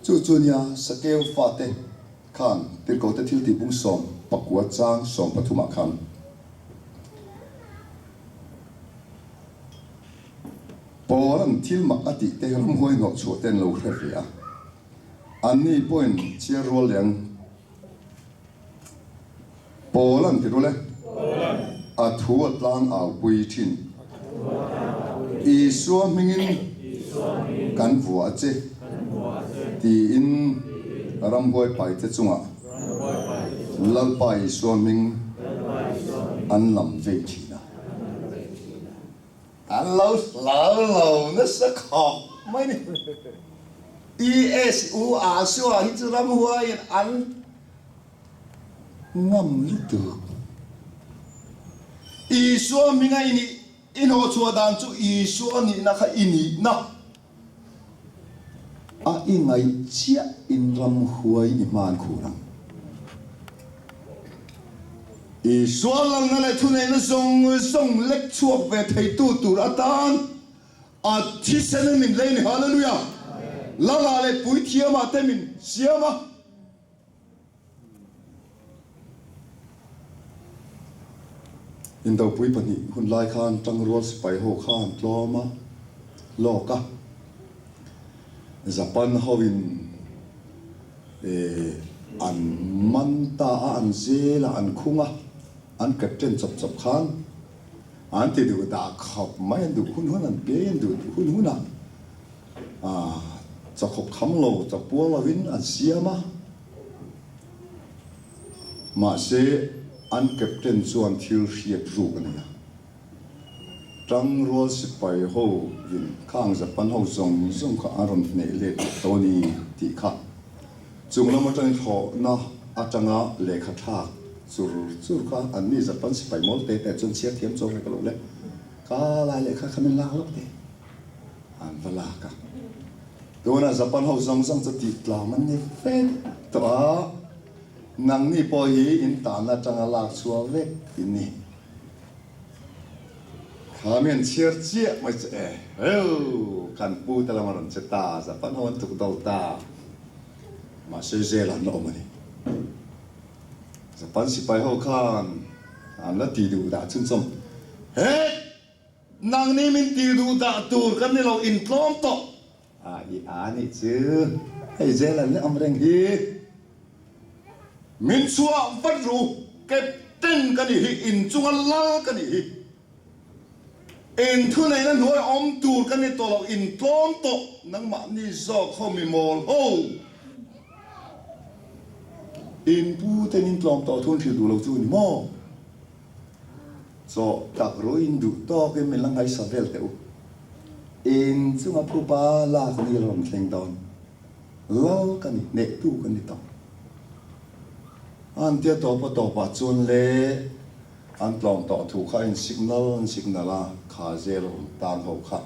Chu chu nia Sakeu fate khan Tirhkohte thiltih bung 19 chang 13 ah khan Paula'n thil mak a tih te ramhuai hnawh chhuah te an lo hre ve a. Anni pawhin chhiar rual leh ang. Pawl an ti rul e. A thu a tlang au pui thin. Isua hmingin kan vuah a che tiin ramhuai paite chungah Lalpa Isua hming an lam vei thin a. An lo hlau lo nasa khawp mai ni. ESU Asua hi chu ramhuaiin an ngam lutuk. Isua hminga i nih i hnawhchhuah dan chu Isua nihna kha i nihna a i ngaih chiah in ramhuai i hman khur ang. Isua lalna leh thuneihna zawng zawng lek chhuak ve theitu tur atan a thisen min lei ni. Hallelujah! Lala leh puithiamah te min siam a. Indopui pahnih hun lai khan tangrual sipai ho khan tlawm a lawk a, Japan hoin an man ta a, an zel a, an khung a, an captain chawp chawp khan an ti duh dah khawp mai, an duh hun hun an pe, an duh hun hun a. Chakhawp kham lo, chapual lovin an siam a, mahse an captain chuan thil hriat ruk a nei a. Tangrual sipai ho in khang Japan ho zawng zawng kha an rawn hneh let tawh a ni tih kha chung lam atangin thlawhna atanga lehkha thlak chur chur kha an ni Japan sipai mawl te te chuan chhiar thiam chuang rek lo le, ka lai lehkha kha min lak lawk teh. An va lak a. Tunah Japan ho zawng zawng chu tih tlam an ni vek tawh a, nangni pawh hi in tanna atanga lak chhuah vek in ni. Kha mi an chhiar chiah mai chu e heu, kan pu te lam a rawn che ta, Japan ho an tuk do ta. Mahse zel an la awm a ni. Japan sipai ho khan an la ti duh dah chhunchawm het! Nangni min ti duh dah tur kan ni lo in tlawm tawh. A i a nih chu hei zel an la awm reng hi. Min chhuah vat ru captain ka nih hi in chunga lal ka nih hi. In thuneihna hnuai awm tur kan ni tawh lo in tlawm tawh nangmahni zawk ho mi mawl ho. In pu ten in tlawm tawh thun hrilh duh lo chu ni maw? Chaw tak ruiin duh tawkin min la ngaihsa vel teh u. In chunga phupa lak ni rawn thleng dawn. Lal ka ni, hnehtu ka ni tawh. An tia tawpa tawpah chuan le an tlawm tawh thu kha in signal an signal a, kha zel rawn tan ho kha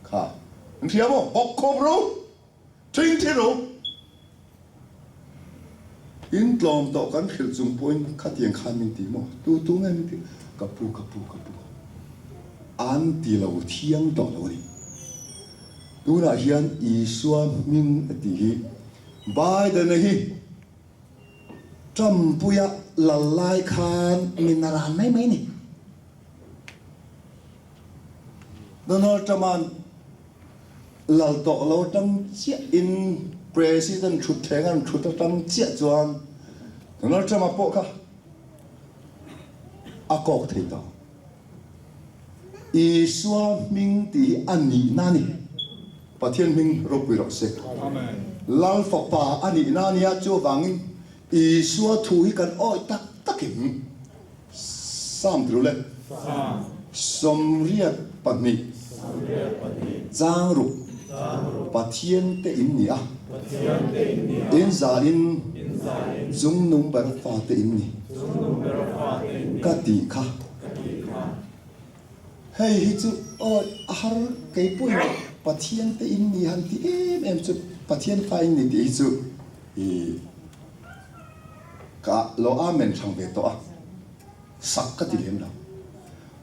kha an hria maw? Bawk khawp ru! Thing thi ru! In tlawm tawh kan hrilh chung pawhin khatiang khan min ti maw? Tu tu nge min ti? Ka pu, ka pu, ka pu. An ti lo thiang tawh lo a ni. Tunah hian Isua hming a tih hi Biden-a hi Trump-puia lal lai khan min a ran mai mai a ni. Donald Trump-a'n Lal tawh lo atang chiah in President thut thleng an thut atang chiah chuan Donald Trump a pawh kha a kawk thei tawh. Isua hming tih hi a nihna a ni. Pathian hming ropui rawh se. Lal fapa a nihna a nia chuvangin Isua thu hi kan awih tak takin Sam ti le. 82 Changruk Pathian te in ni a, in za in Chungnung ber fa te in ni ka tih kha. Hei hi chu awi a har kei pawhin Pathian te in ni han ti em em chu Pathian fa in ni tih hi chu i Ka lo amen thlang ve tawh a, sak ka ti lem lo.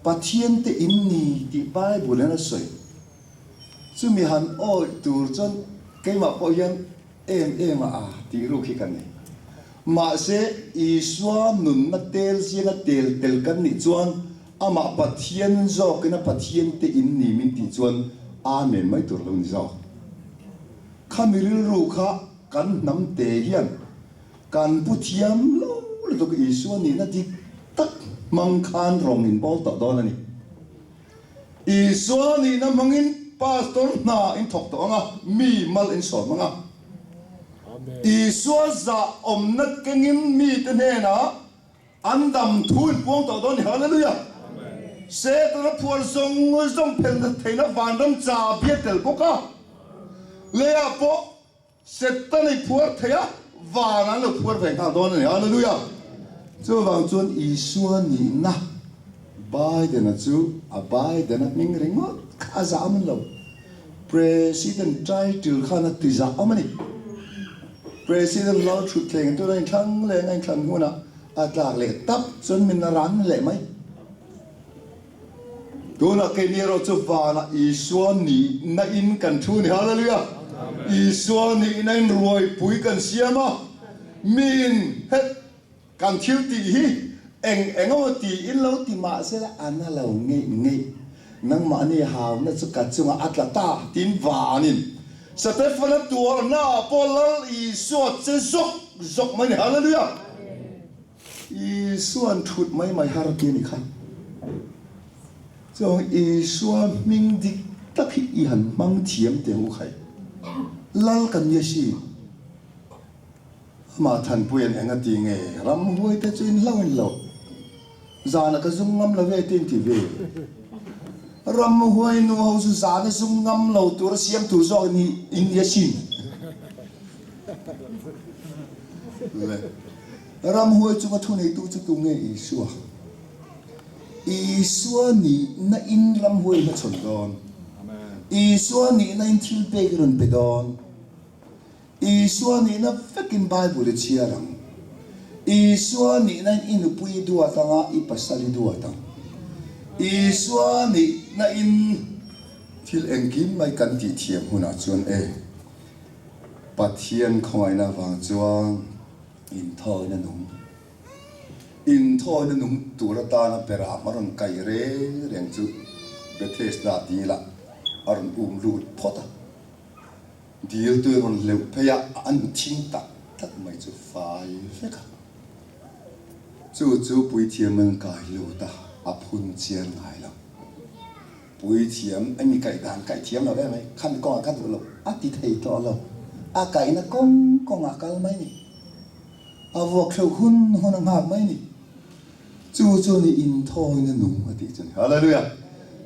Pathian te in ni tih Bible hian a sawi. Chumi han awih tur chuan keimah pawh hian em em a tih ruk hi ka nei. Mahse, Isua nunna tel zinga tel tel kan nih chuan amah Pathian zawkin a Pathian te in ni min tih chuan amen mai tur lo ni zawk. Khami rilru kha kan hnam te hian Kan pu thiam lo lutuk Isua nihna dik tak hmang khan rawng in bawl tawh dawn a ni. Isua nihna hmangin pastor hna in thawk tawh ang a, mi mal in sawm ang a. Isua zah awmna kengin mite hnenah an dam thu in puang tawh dawn a ni. Hallelujah! Setana phuar zawng zawng phelna theihna vanram chabi a tel bawk a, leiah pawh Satan i phuar thei a, van an lo phuar ve nghal dawn a ni. Hallelujah! Chuvang chuan Isua nihna Biden-a chu a Biden-a hming ringawt kha a zah awm lo. President title khan a ti zah awm a ni. President Lalthutthleng tuna inthlang leng a inthlan hunah. A tlak leh tap chuan min a ran leh mai. Tunah keini erawh chu vanah Isua nihna in kan thu a ni. Hallelujah! Isua nihna in ruaipui kan siam a, miin het kan thil tih hi eng eng emaw tiin lo ti mah sela a na lo ngeih ngeih. Nangmahni hauna chu ka chungah a tla ta tiin vanin Setefana tuarna ah pawh Lal Isua che zawk zawk mai a ni. Hallelujah! Isua'n thut mai mai har ti a ni kha. Chuang Isua hming dik tak hi i han hmang thiam teh u khai. Lal kan nia si. Amah Thanpuia'n eng a ti nge? Ramhuai te chu in hlau in lo. Zana ka zum ngam lo ve ti in ti ve. Ramhuai nu ho chu zana zum ngam lo tur a siam tur zawk ni in nia sin. Le. Ramhuai chunga thuneitu chu tunge Isua? Isua nihna in ramhuai hmachhawn dawn. Isua nihna in thil pek i rawn pe dawn. Isua nihna vekin Bible i chhiar ang. Isua nihna in i nupui i duat ang a, i pasal i duat ang. Isua nihna in thil engkim mai kan tih thiam hunah chuan e, Pathian khawngaihna avang chuan inthawina nung, inthawina nung tur atana berah a rawn kai reng reng chu Bethesda dilah a rawn um lut phawt a. Dil tui rawn hleuh phei a, an thing tak tak mai chu fai vek a. Chu chu puithiam an kai lut a, a phun chiar ngai lo. Puithiam a mi kaih dan kaih thiam lo em mai, khami kawngah ka duh lo, a ti thei tawh lo. A kaihna kawng kawngah kal mai ni. A vuak hleuh hun hun a nghak mai ni. Chu chu ni inthawina nung a tih chu ni. Hallelujah!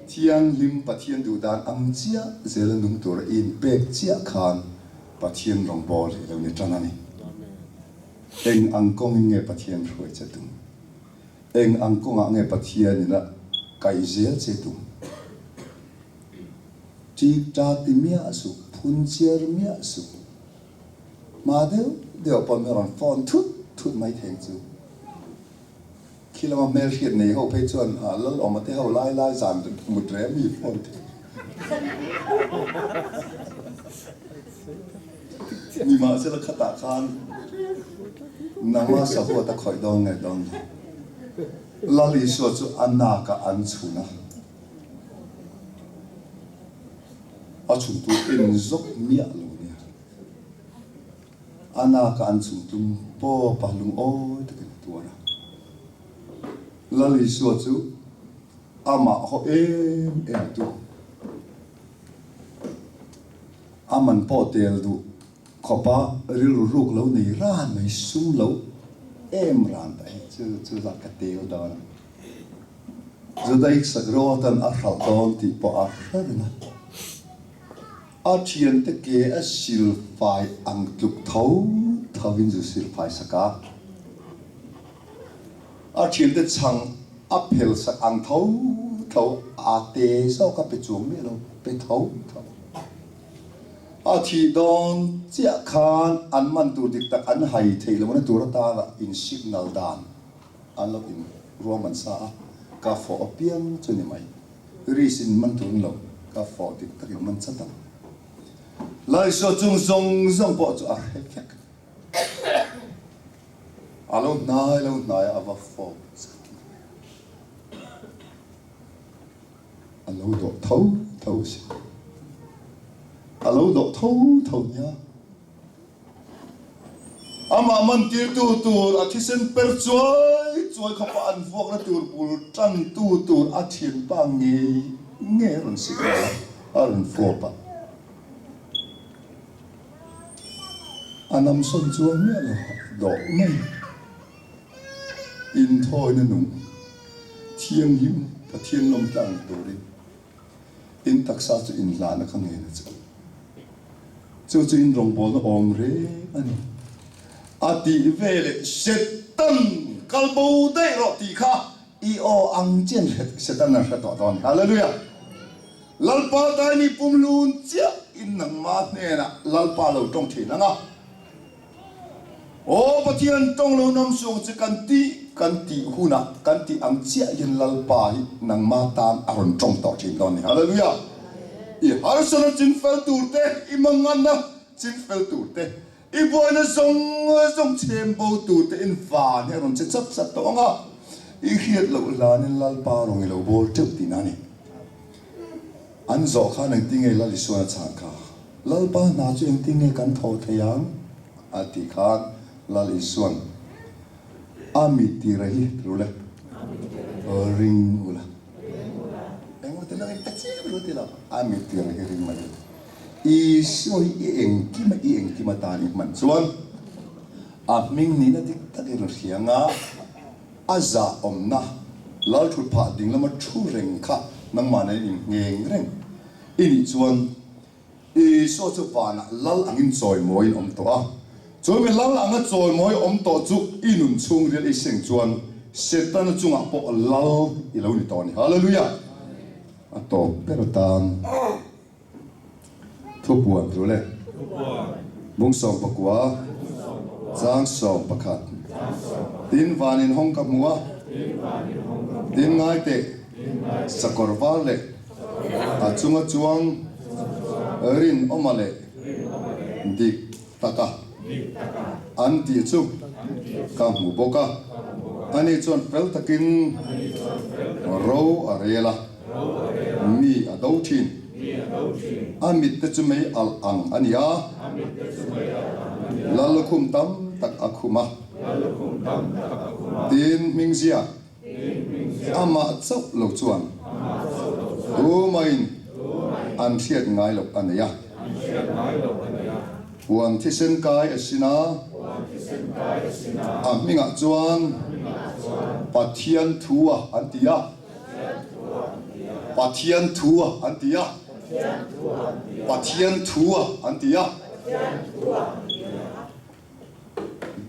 Thianghlim Pathian duh dan ang chiah zela nung tura i inpek chiah khan Pathian rawngbâwl i lo ni tan a ni. Eng ang kawngin nge Pathian hruai che tum? Eng ang kawngah nge Pathianin a kaih zel che tum? Ṭik ṭak ti miah suh, phun chiar miah suh. Hma deuh deuh pawh min rawn phone thut thut mai thei chu. Khi lama hmelhriat nei ho phei chuan lal awma te ho lai lai zan mut reh mi phone thei. Nimahsela khatah khan nangma sahuat a khawih dawn nge dawn lo. Lal Isua chu a nakah an chhun a. A chhungtu en zawk miah lo nia. A naka an chhung tum pawp a lungawi takin a tuar a. Lal Isua chu amah haw em em tu. A man pawh tel duh khawpa rilru ruk lo nei ran mai sum lo em ran ta hi chu chu zat ka tel dawn a. Judaik Sakrawtan a hralh dawn tih pawh a hre reng a. A thiante ke a silfai ang tluk tho tho in zu silfai sak a. A thiante chhang a phel sak ang tho tho a te zawk a pe chuang miah lo, pe tho tho. A thih dawn chiah khan an man tur dik tak an hai theih lohna tur atana in signal dan an lo in ruahman sa a, ka fawh apiang chu ni mai. Risk in man tur lo, ka fawh dik tak in man chat ang. Laisua chung zawng zawng pawh chu a hre vek. A lo hnai lo hnai a, a va fawp chat mai. A lo dawh tho tho si. A lo dawh tho tho nia. Amah mantirtu tur a thisen per chuai chuai khawpa an vuakna tur bul tantu tur a thianpa ngei ngei a rawn sik lo a, a rawn fawp a. A namsawn chuang miah lo a dawh mai. Inthawina nung thianghlim Pathian lawmtlang turin In taksa chu in hlahna kha ngen a chu. Chu chu in rawngbawlna awm reng a ni. A tih veleh Setan kal bo daih rawh tih kha i aw ang chian Setan an hre tawh dawn. Hallelujah! Lalpa taini pumhlun chiah in nangmah hnenah Lalpa lo tawng thin ang a. Aw Pathian tawng lo nawm suang che kan tih. kan tih hunah kan tih ang chiah hian Lalpa hi nangma tan a rawn tawng tawh thin dawn a ni. Hallelujah! I harsatna chinfel tur te, i manganna chinfel tur te, i buaina zawng zawng chhem bo tur te in van hi a rawn che chat chat tawh ang a, i hriat loh hlanin Lalpa rawn i lo bawl teuh tihna a ni. An zawh khan engtin nge Lal Isuan a chhan kha? Lalpa hna chu engtin nge kan thawh thei ang? A ti khan Lal Isuan a mi tira hi rul e, ring ula. Engmaw ti lo, eng ta chiam ru ti lo, a mi tira hi ring mai ula. Isua hi i engkima i engkima tan i hman chuan a hming nihna dik tak i rawn hria anga a zahawmna Lal thut phah ding lama thu reng kha nangmah nen in ngheng reng i nih chuan Isua chu vanah lal angin chawimawiin awm tawh a. Chu mi lal anga chawimawi awm tawh chu i nun chhung rial i seng chuan Setana chungah pawh lal i lo ni tawh a ni. Hallelujah! A tawp ber atan thupuan ru le. Bung 19, chang 11. Tin vanin hawng ka hmu a, tin ngai teh sakawr var leh A chunga chuang rinawma leh dik taka an tih chu ka hmu bawk a, ani chuan fel takin ro a rel a, mi a do thin. A mitte chu mei alh ang a ni a, Lallukhum tam tak a khum a, tin hmingzia. Amah chauh lo chuan tumahin an hriat ngai loh a nei a. Puan thisen kai a sin a, a hmingah chuan Pathian thu a an ti a, Pathian thu a an ti a, Pathian thu a an ti a.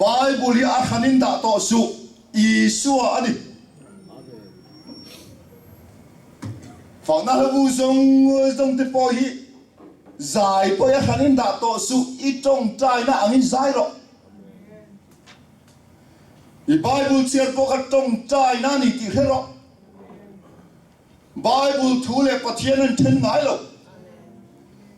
Bible hi a hranin dah tawh suh. Isua a ni. Fakna hlabu zawng zawng te pawh hi zai pawh i a hran in dah tawh suh, i tawngtaina angin zai rawh. I Bible chhiar pawh kha tawngtaina a ni tih hre rawh. Bible thu leh Pathian an then ngai lo.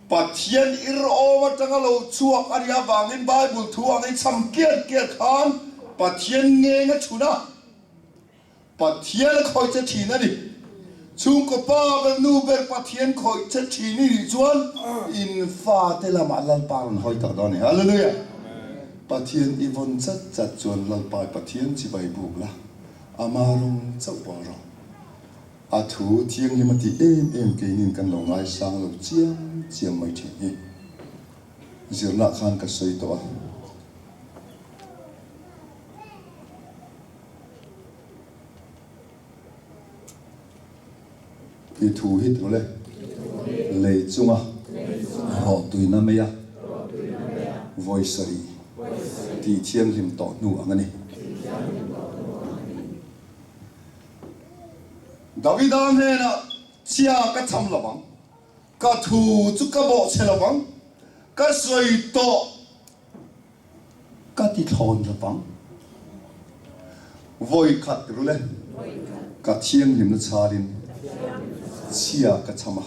Pathian ir awm atanga lo chhuak a nih avangin Bible thu ang i cham kiar kiar khan Pathian ngeng a chhun a, Pathian a khawih che thin a ni. Chhungkaw pa ber nu ber Pathian khawih che thin i nih chuan in fate lamah Lalpa rawn hawi tak dawn a ni. Hallelujah! Pathian i vawn chat chat chuan Lalpa i Pathian chibai buk la, ama rawng chauh bawl rawh. A thu thianghlim a tih em em keinin kan lo ngaisang lo chiam chiam mai thin hi zirna khan ka sawi tawh a. I thu hi tul e, lei chunga rawh tuina mai a, vawi sarih tih thianghlim tawh hnu ang a ni. Davida hnenah, Chhia ka cham lo vang, ka thu chu ka bawhchhe lo vang, ka sawi tawh ka ti thlawn lo vang. Vawi khat rul e, ka thianghlimna chharin chhia ka cham a.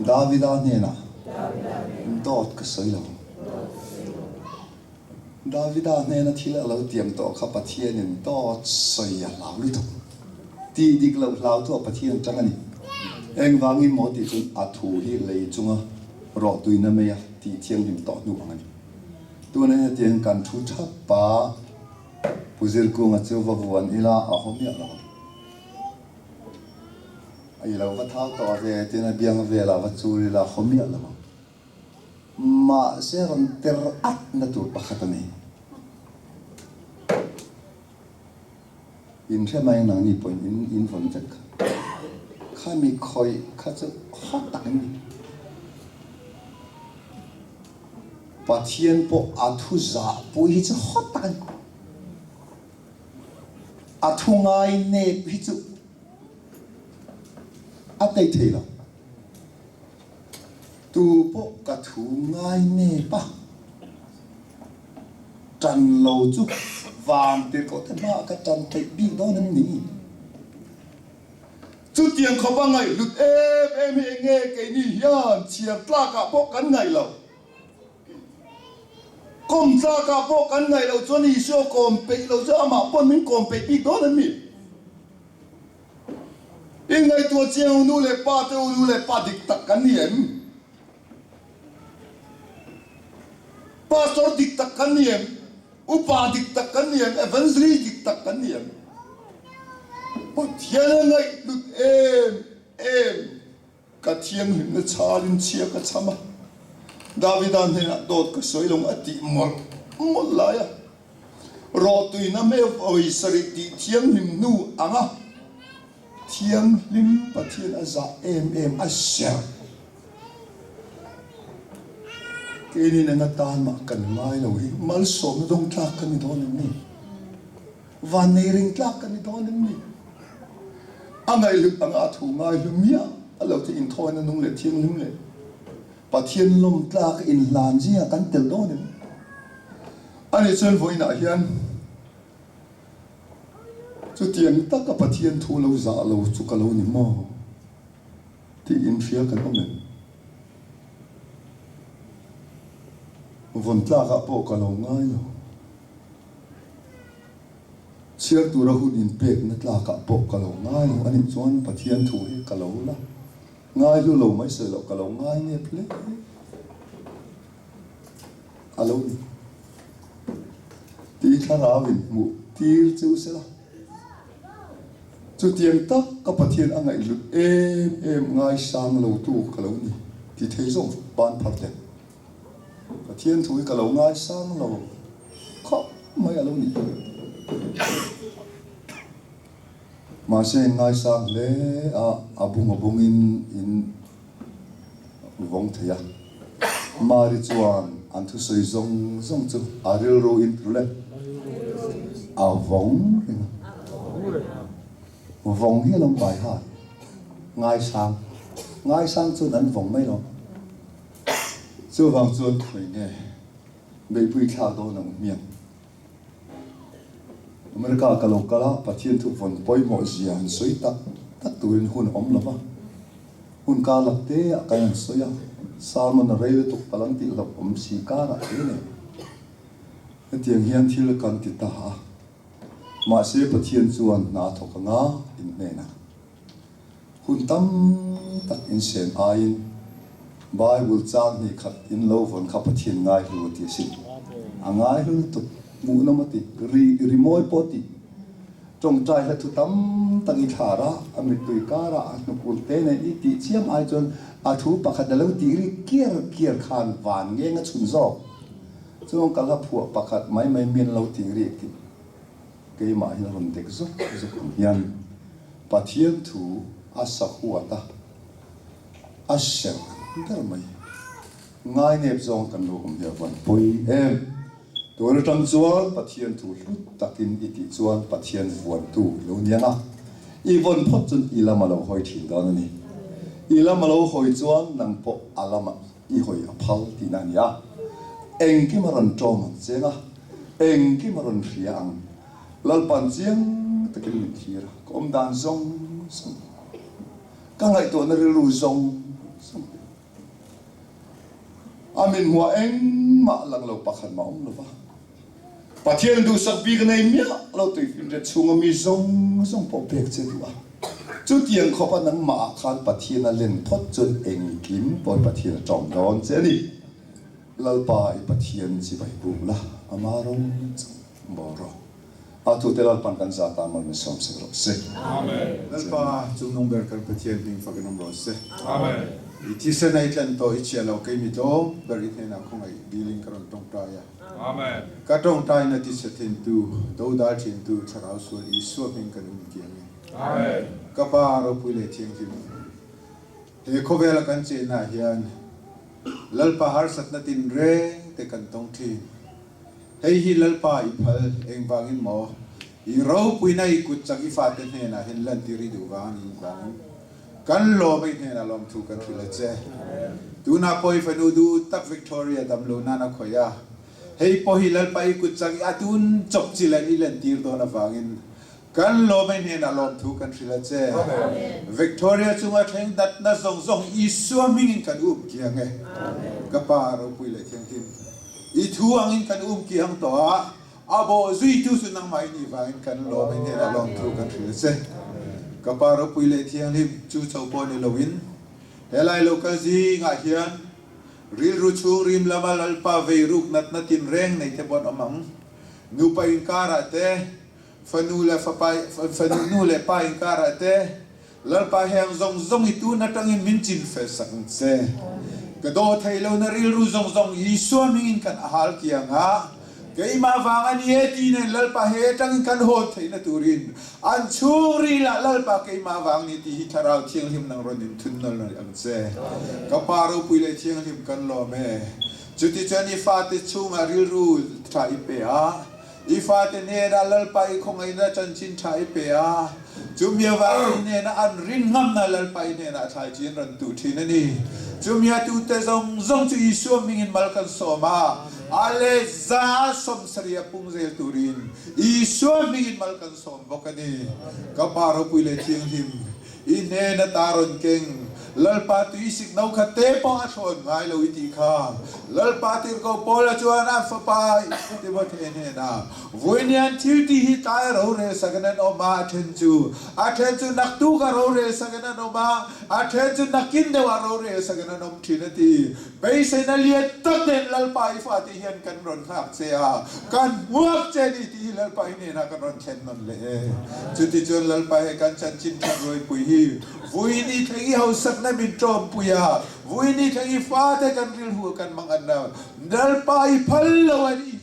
Davida hnenah, Dawt ka sawi lo. Davida hnena thil a lo tiam tawh kha Pathianin dawt sawi a hlau lutuk. Tih dik loh hlau chu a Pathian atang a ni. Engvangin maw tih chuan a thu hi lei chunga rawh tuina mai a tih thianghlim tawh hnu ang a ni. Tunah hian hetiang kan thu thap a, Pu Zirkunga chu va vuan ila a haw miah lo ang. A i lo va thau tawh ve tiin a biang velah va chul ila a haw miah lo ang. Mahse rawn ter at na tur pakhat a ni. In hre mai nang ni pawhin in in vawn vek kha. Khami khawih kha chu hot tak an ni. Pathian pawh a thu zah pui hi chu hot tak a ni. A thu ngai nep hi chu a tei thei lo. Tu pawh ka thu ngai nep a, tan lo chu Van tirhkoh te hmaah ka tan theih bik dawn em ni? Chutiang khawp a ngaihhlut em em hi enge keini hian chhiar tlakah pawh kan ngaih loh? Kawm tlakah pawh kan ngaih loh chuan Isua kawm peih loh chu amah pawn min kawm peih bik dawn em ni? I ngaihtuah chiang u nu leh pa te u nu leh pa dik tak kan ni em? Pastor dik tak kan ni em? Upa dik tak kan ni em? Evangelist dik tak kan ni em? Pathian a ngaihhlut em em ka thianghlimna chharin chhia ka chham a, Davida hnenah dawt ka sawi lo a tih mawlh mawlh lai a, rawhtuina hmel vawi sarih tih thianghlim hnu anga thianghlim Pathian a zah em em a serh. Keinin eng atan mah kan ngai lo hi malsawmna dawng tlak ka ni dawn em ni? Vannei ring tlak ka ni dawn em ni? A ngaihhlut anga a thu ngaihlu miah a lo te inthawina nung leh thianghlim leh Pathian lawm tlak inhlan zingah kan tel dawn em? Ani chuan vawiinah hian chutiang taka Pathian thu lo zah lo chu ka lo ni maw? Tih inhria kan awm em? Vawn tlakah pawh ka lo ngai lo. Chhiar tura hun inpekna tlakah pawh ka lo ngai lo a nih chuan Pathian thu hi ka lo la ngai hlu lo mai sawi loh ka lo ngai nep hle a lo ni. Tih thlarau in hmuh tir che u sela. Chutiang tak ka Pathian a ngaihhlut em em ngaisang lo tu ka lo ni ti thei zawk ban phar teh. Pathian thu hi ka lo ngaisang lo khawp mai a lo ni. Mahse in ngaisang hle a, a bung a bungin in vawng thei a. Mari chuan an thusawi zawng zawng chu a rilru in tlul e. A vawng reng a. Vawng hi a lo bai ha. Ngaisang. Ngaisang chuan an vawng mai lo. Chuvang chuan khawi nge beihpui thlak dawn ang hmiang. America ka lo kal a, Pathian thu vawn pawimawh zia han sawi tak tak turin hun a awm lo va. Hun kar lak te ah kan han sawi a, sermon a rei lutuk palang tih hlauh awm si karah te nen hetiang hian thil kan ti ta a. Mahse Pathian chuan hna thawk anga in hnenah Hun tam tak in sen aiin Bible chang hnih khat in lo vawn kha Pathian ngaihlu a ti asin. A ngaihlu lutuk, hmuhnawm a ti, ri rimawi pawh a ti. Tawngtai hla thu tam tak i thlar a, a mittui karah a hnuk ul te nen i tih chiam ai chuan a thu pakhat a lo tih ri kiar kiar khan van ngeng a chhun zawk. Chuan ka hla phuah pakhat mai mai min lo tih rik tih. Keimah hi a rawn dek zuk zuk ang hian Pathian thu a sa huat a, a serh ber mai. Ngainep zawng kan lo awm hi a van pawi em. Tun atang chuan Pathian thu hlut takin i tih chuan Pathian vuantu i lo niang a, i vawn phawt chuan i lam a lo hawi thin dawn a ni. I lam a lo hawi chuan nang pawh a lamah i hawi a phal tihna a ni a, engkim a rawn tawm ang cheng a, Engkim a rawn hria ang. Lalpan chiang takin min thlir a, ka awm dan zawng zawng, ka ngaihtuahna rilru zawng zawng te. A min hmuah engmah lang lo pakhat mah awm lo va. Pathian duhsak bik a nei miah lo tuifinriat chhunga mi zawng zawng pawh pek che duh a. Chutiang khawpa nangmah ah khan Pathian a len phawt chuan engkim pawhin Pathian a tawm dawn che a ni. Lalpa i Pathian chibai buk la, ama rawng chauh bawl rawh. A thute Lalpan kan zah tan mal min sawm sek rawh se.
Amen. Lalpa chungnung ber kan Pathian hming fak in awm rawh se. Amen. I thisen a i tlen tawh i chhia lo kei mi tlawm ber i hnenah khawngaih dilin ka rawn tawngtai a. Amen. Ka tawngtaina ti chhe thin tu, dodal thin tu Thlarau sual Isua hming kan um tiang e. Amen. Ka Pa ropui leh thianghlim he khawvela kan chenna hian Lalpa harsatna tin reng te kan tawng thin. Hei hi Lalpa i phal engvangin maw? I ropuina i kut chak i fate hnenah hian lantir i duh vang a ni vangin kan lawm a i hnenah lawmthu kan hrilh a che. Tunah pawh i fanu duh tak Victoria damlo nan a khawih a. Hei pawh hi Lalpa i kut chak i a tun chawp chi len i lentir dawn avangin kan lawm e hnenah lawmthu kan hrilh a che. Victoria chunga thleng datna zawng zawng Isua hmingin kan um kiang e. Ka Pa ropui leh thianghlim, i thu angin kan um kiang tawh a, a bawh zuitu chu nangmah i nih vangin kan lawm e hnenah lawmthu kan hrilh a che. Ka Pa ropui leh thianghlim, chu cho pawh ni loin helai lo kal zingah hian Rilru chhung rim lama Lalpa vei ruk natna tinreng nei te pawh an awm ang. Nupa inkarah te, fanu leh fapa, fanu nu leh pa inkarah te, Lalpa heng zawng zawng i tun atangin min chin fel sak ang che. Ka dawh theih lohna rilru zawng zawng Isua hmingin kan ahal kiang a, Keimah vang a ni e ti nen Lalpa he atangin kan hawn theihna turin an chhungril ah Lalpa keimah vang ni tih hi Thlarau Thianghlim nang rawn in thun nawl ang che. Ka Pa ropui leh Thianghlim kan lawm e. Chutichuan i fate chhungah rilru tha i pe a, i fate hnenah Lalpa i khawngaihna chanchin tha i pe a, chumi avangin i hnenah an rin ngamna Lalpa i hnenah thlai chi an rawn tuh thin a ni. Chumi a tute zawng zawng chu Isua hmingin mal kan sawm a, A le za 70 a pung zel turin Isua hmingin mal kan sawm bawk a ni. Ka Pa ropui leh thianghlim, i hnen ata rawn keng Lalpa tui sik no khat te pawh a thlawn ngai lo i tih kha. Lalpa tirhkoh Paula chuan a fapa Timothea hnenah, Vawiinian thil tih hi tlai rorel sakin an awm a, a then chu a then chu naktuka rorel sakin an awm a, a then chu nakin deuhah rorel sakin an awm thin a ti. Beiseina lian tak nen Lalpa i fate hian kan rawn nghak che a, kan hmuak che ni tih hi Lalpa i hnenah kan rawn thlen nawn leh e. Chutichuan Lalpa he kan chanchin that ruaipui hi vui ni thleng i hausakna min ṭawmpui a, vui ni thleng i fate kan rilru kan mangan lo. Lalpa i phal lo a ni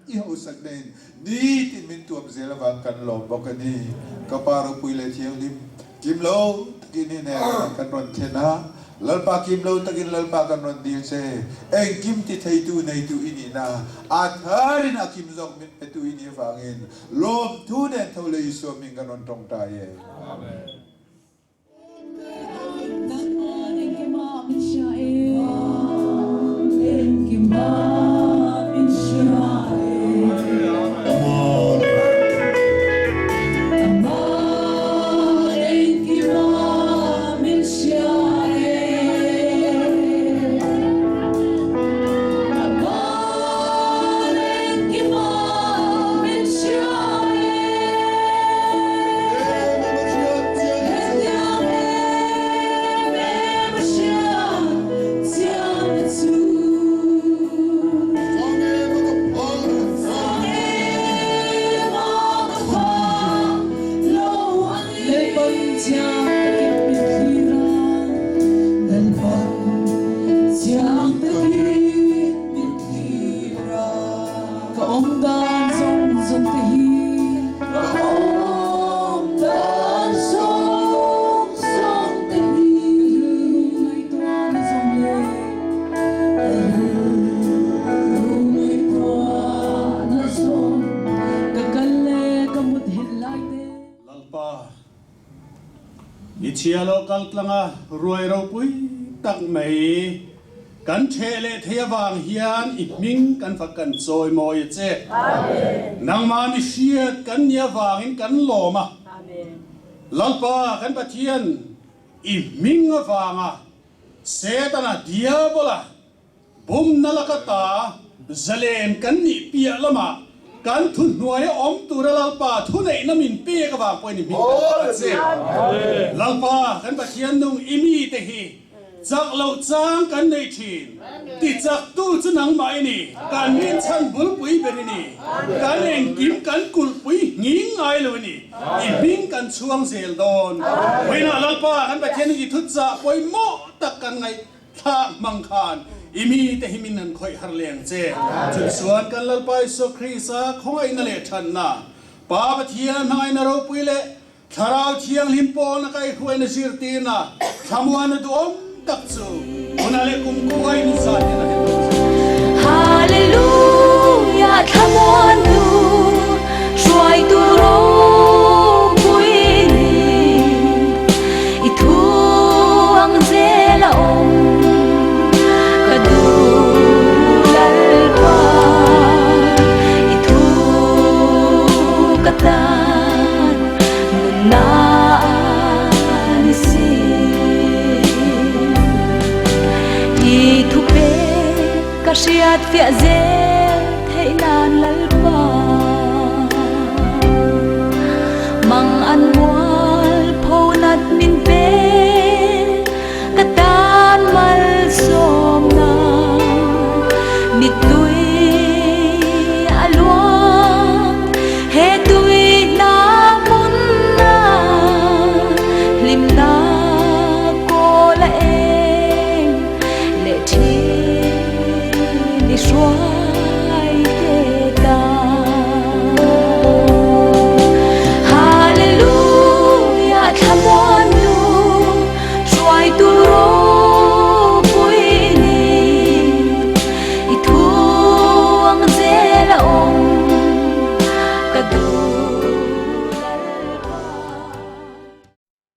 i hausak nen nitin min tuam zel avang kan lawm bawk a ni. Ka Pa ropui leh thianghlim, kim lo takin i hnenah kan rawn thlen a, Lalpa kim lo takin Lalpa kan rawn dil che, engkim ti theitu neitu i nihna a tharin a kim zawk min petu i nih avangin lawmthu nen tho leh Isua hming kan rawn tawngtai e. Amen.
Lalpa, i chhia lo kal tlang a, ruai ropui tak mai kan ṭheh leh thei avang hian i hming kan fak kan chawimawi a che. Nangmah mi hriat kan ni avangin kan lawm a. Lalpa, kan Pathian, i hming avanga Setana, Diabola, Bumna laka ta zalen kan nih piah lamah kan thuhnuaia awm tura Lalpa thuneihna min pek avang pawhin i hming kan fak a che. Lalpa kan Pathian nung i mite hi chak loh chang kan nei thin. Tichaktu chu nangmah i ni. Kan rinchhan bulpui ber i ni. Kan engkim kan kulhpui nghing ngai lo i ni. I hming kan chhuang zel dawn. Vawiinah Lalpa kan Pathian i thuchah pawimawh tak kan ngaih. Thlah hmang khan i mite hi min an khawih har leng che. Chutichuan kan Lalpa Isua Krista khawngaihna leh thatna, Pa Pathian hmangaihna ropui leh Thlarau Thianghlim pawlna kaihhruaina zirtirna thlamuana duhawm tak chu hunah leh kumkhua in zan hian a hen dawn che.
Hallelujah thlamuantu hruaitu ropui ni i thu ang zel a awm ka duh Lalpa. ka tan nunna a ni si. I thu pek ka hriat fiah zel theih nan Lalpa.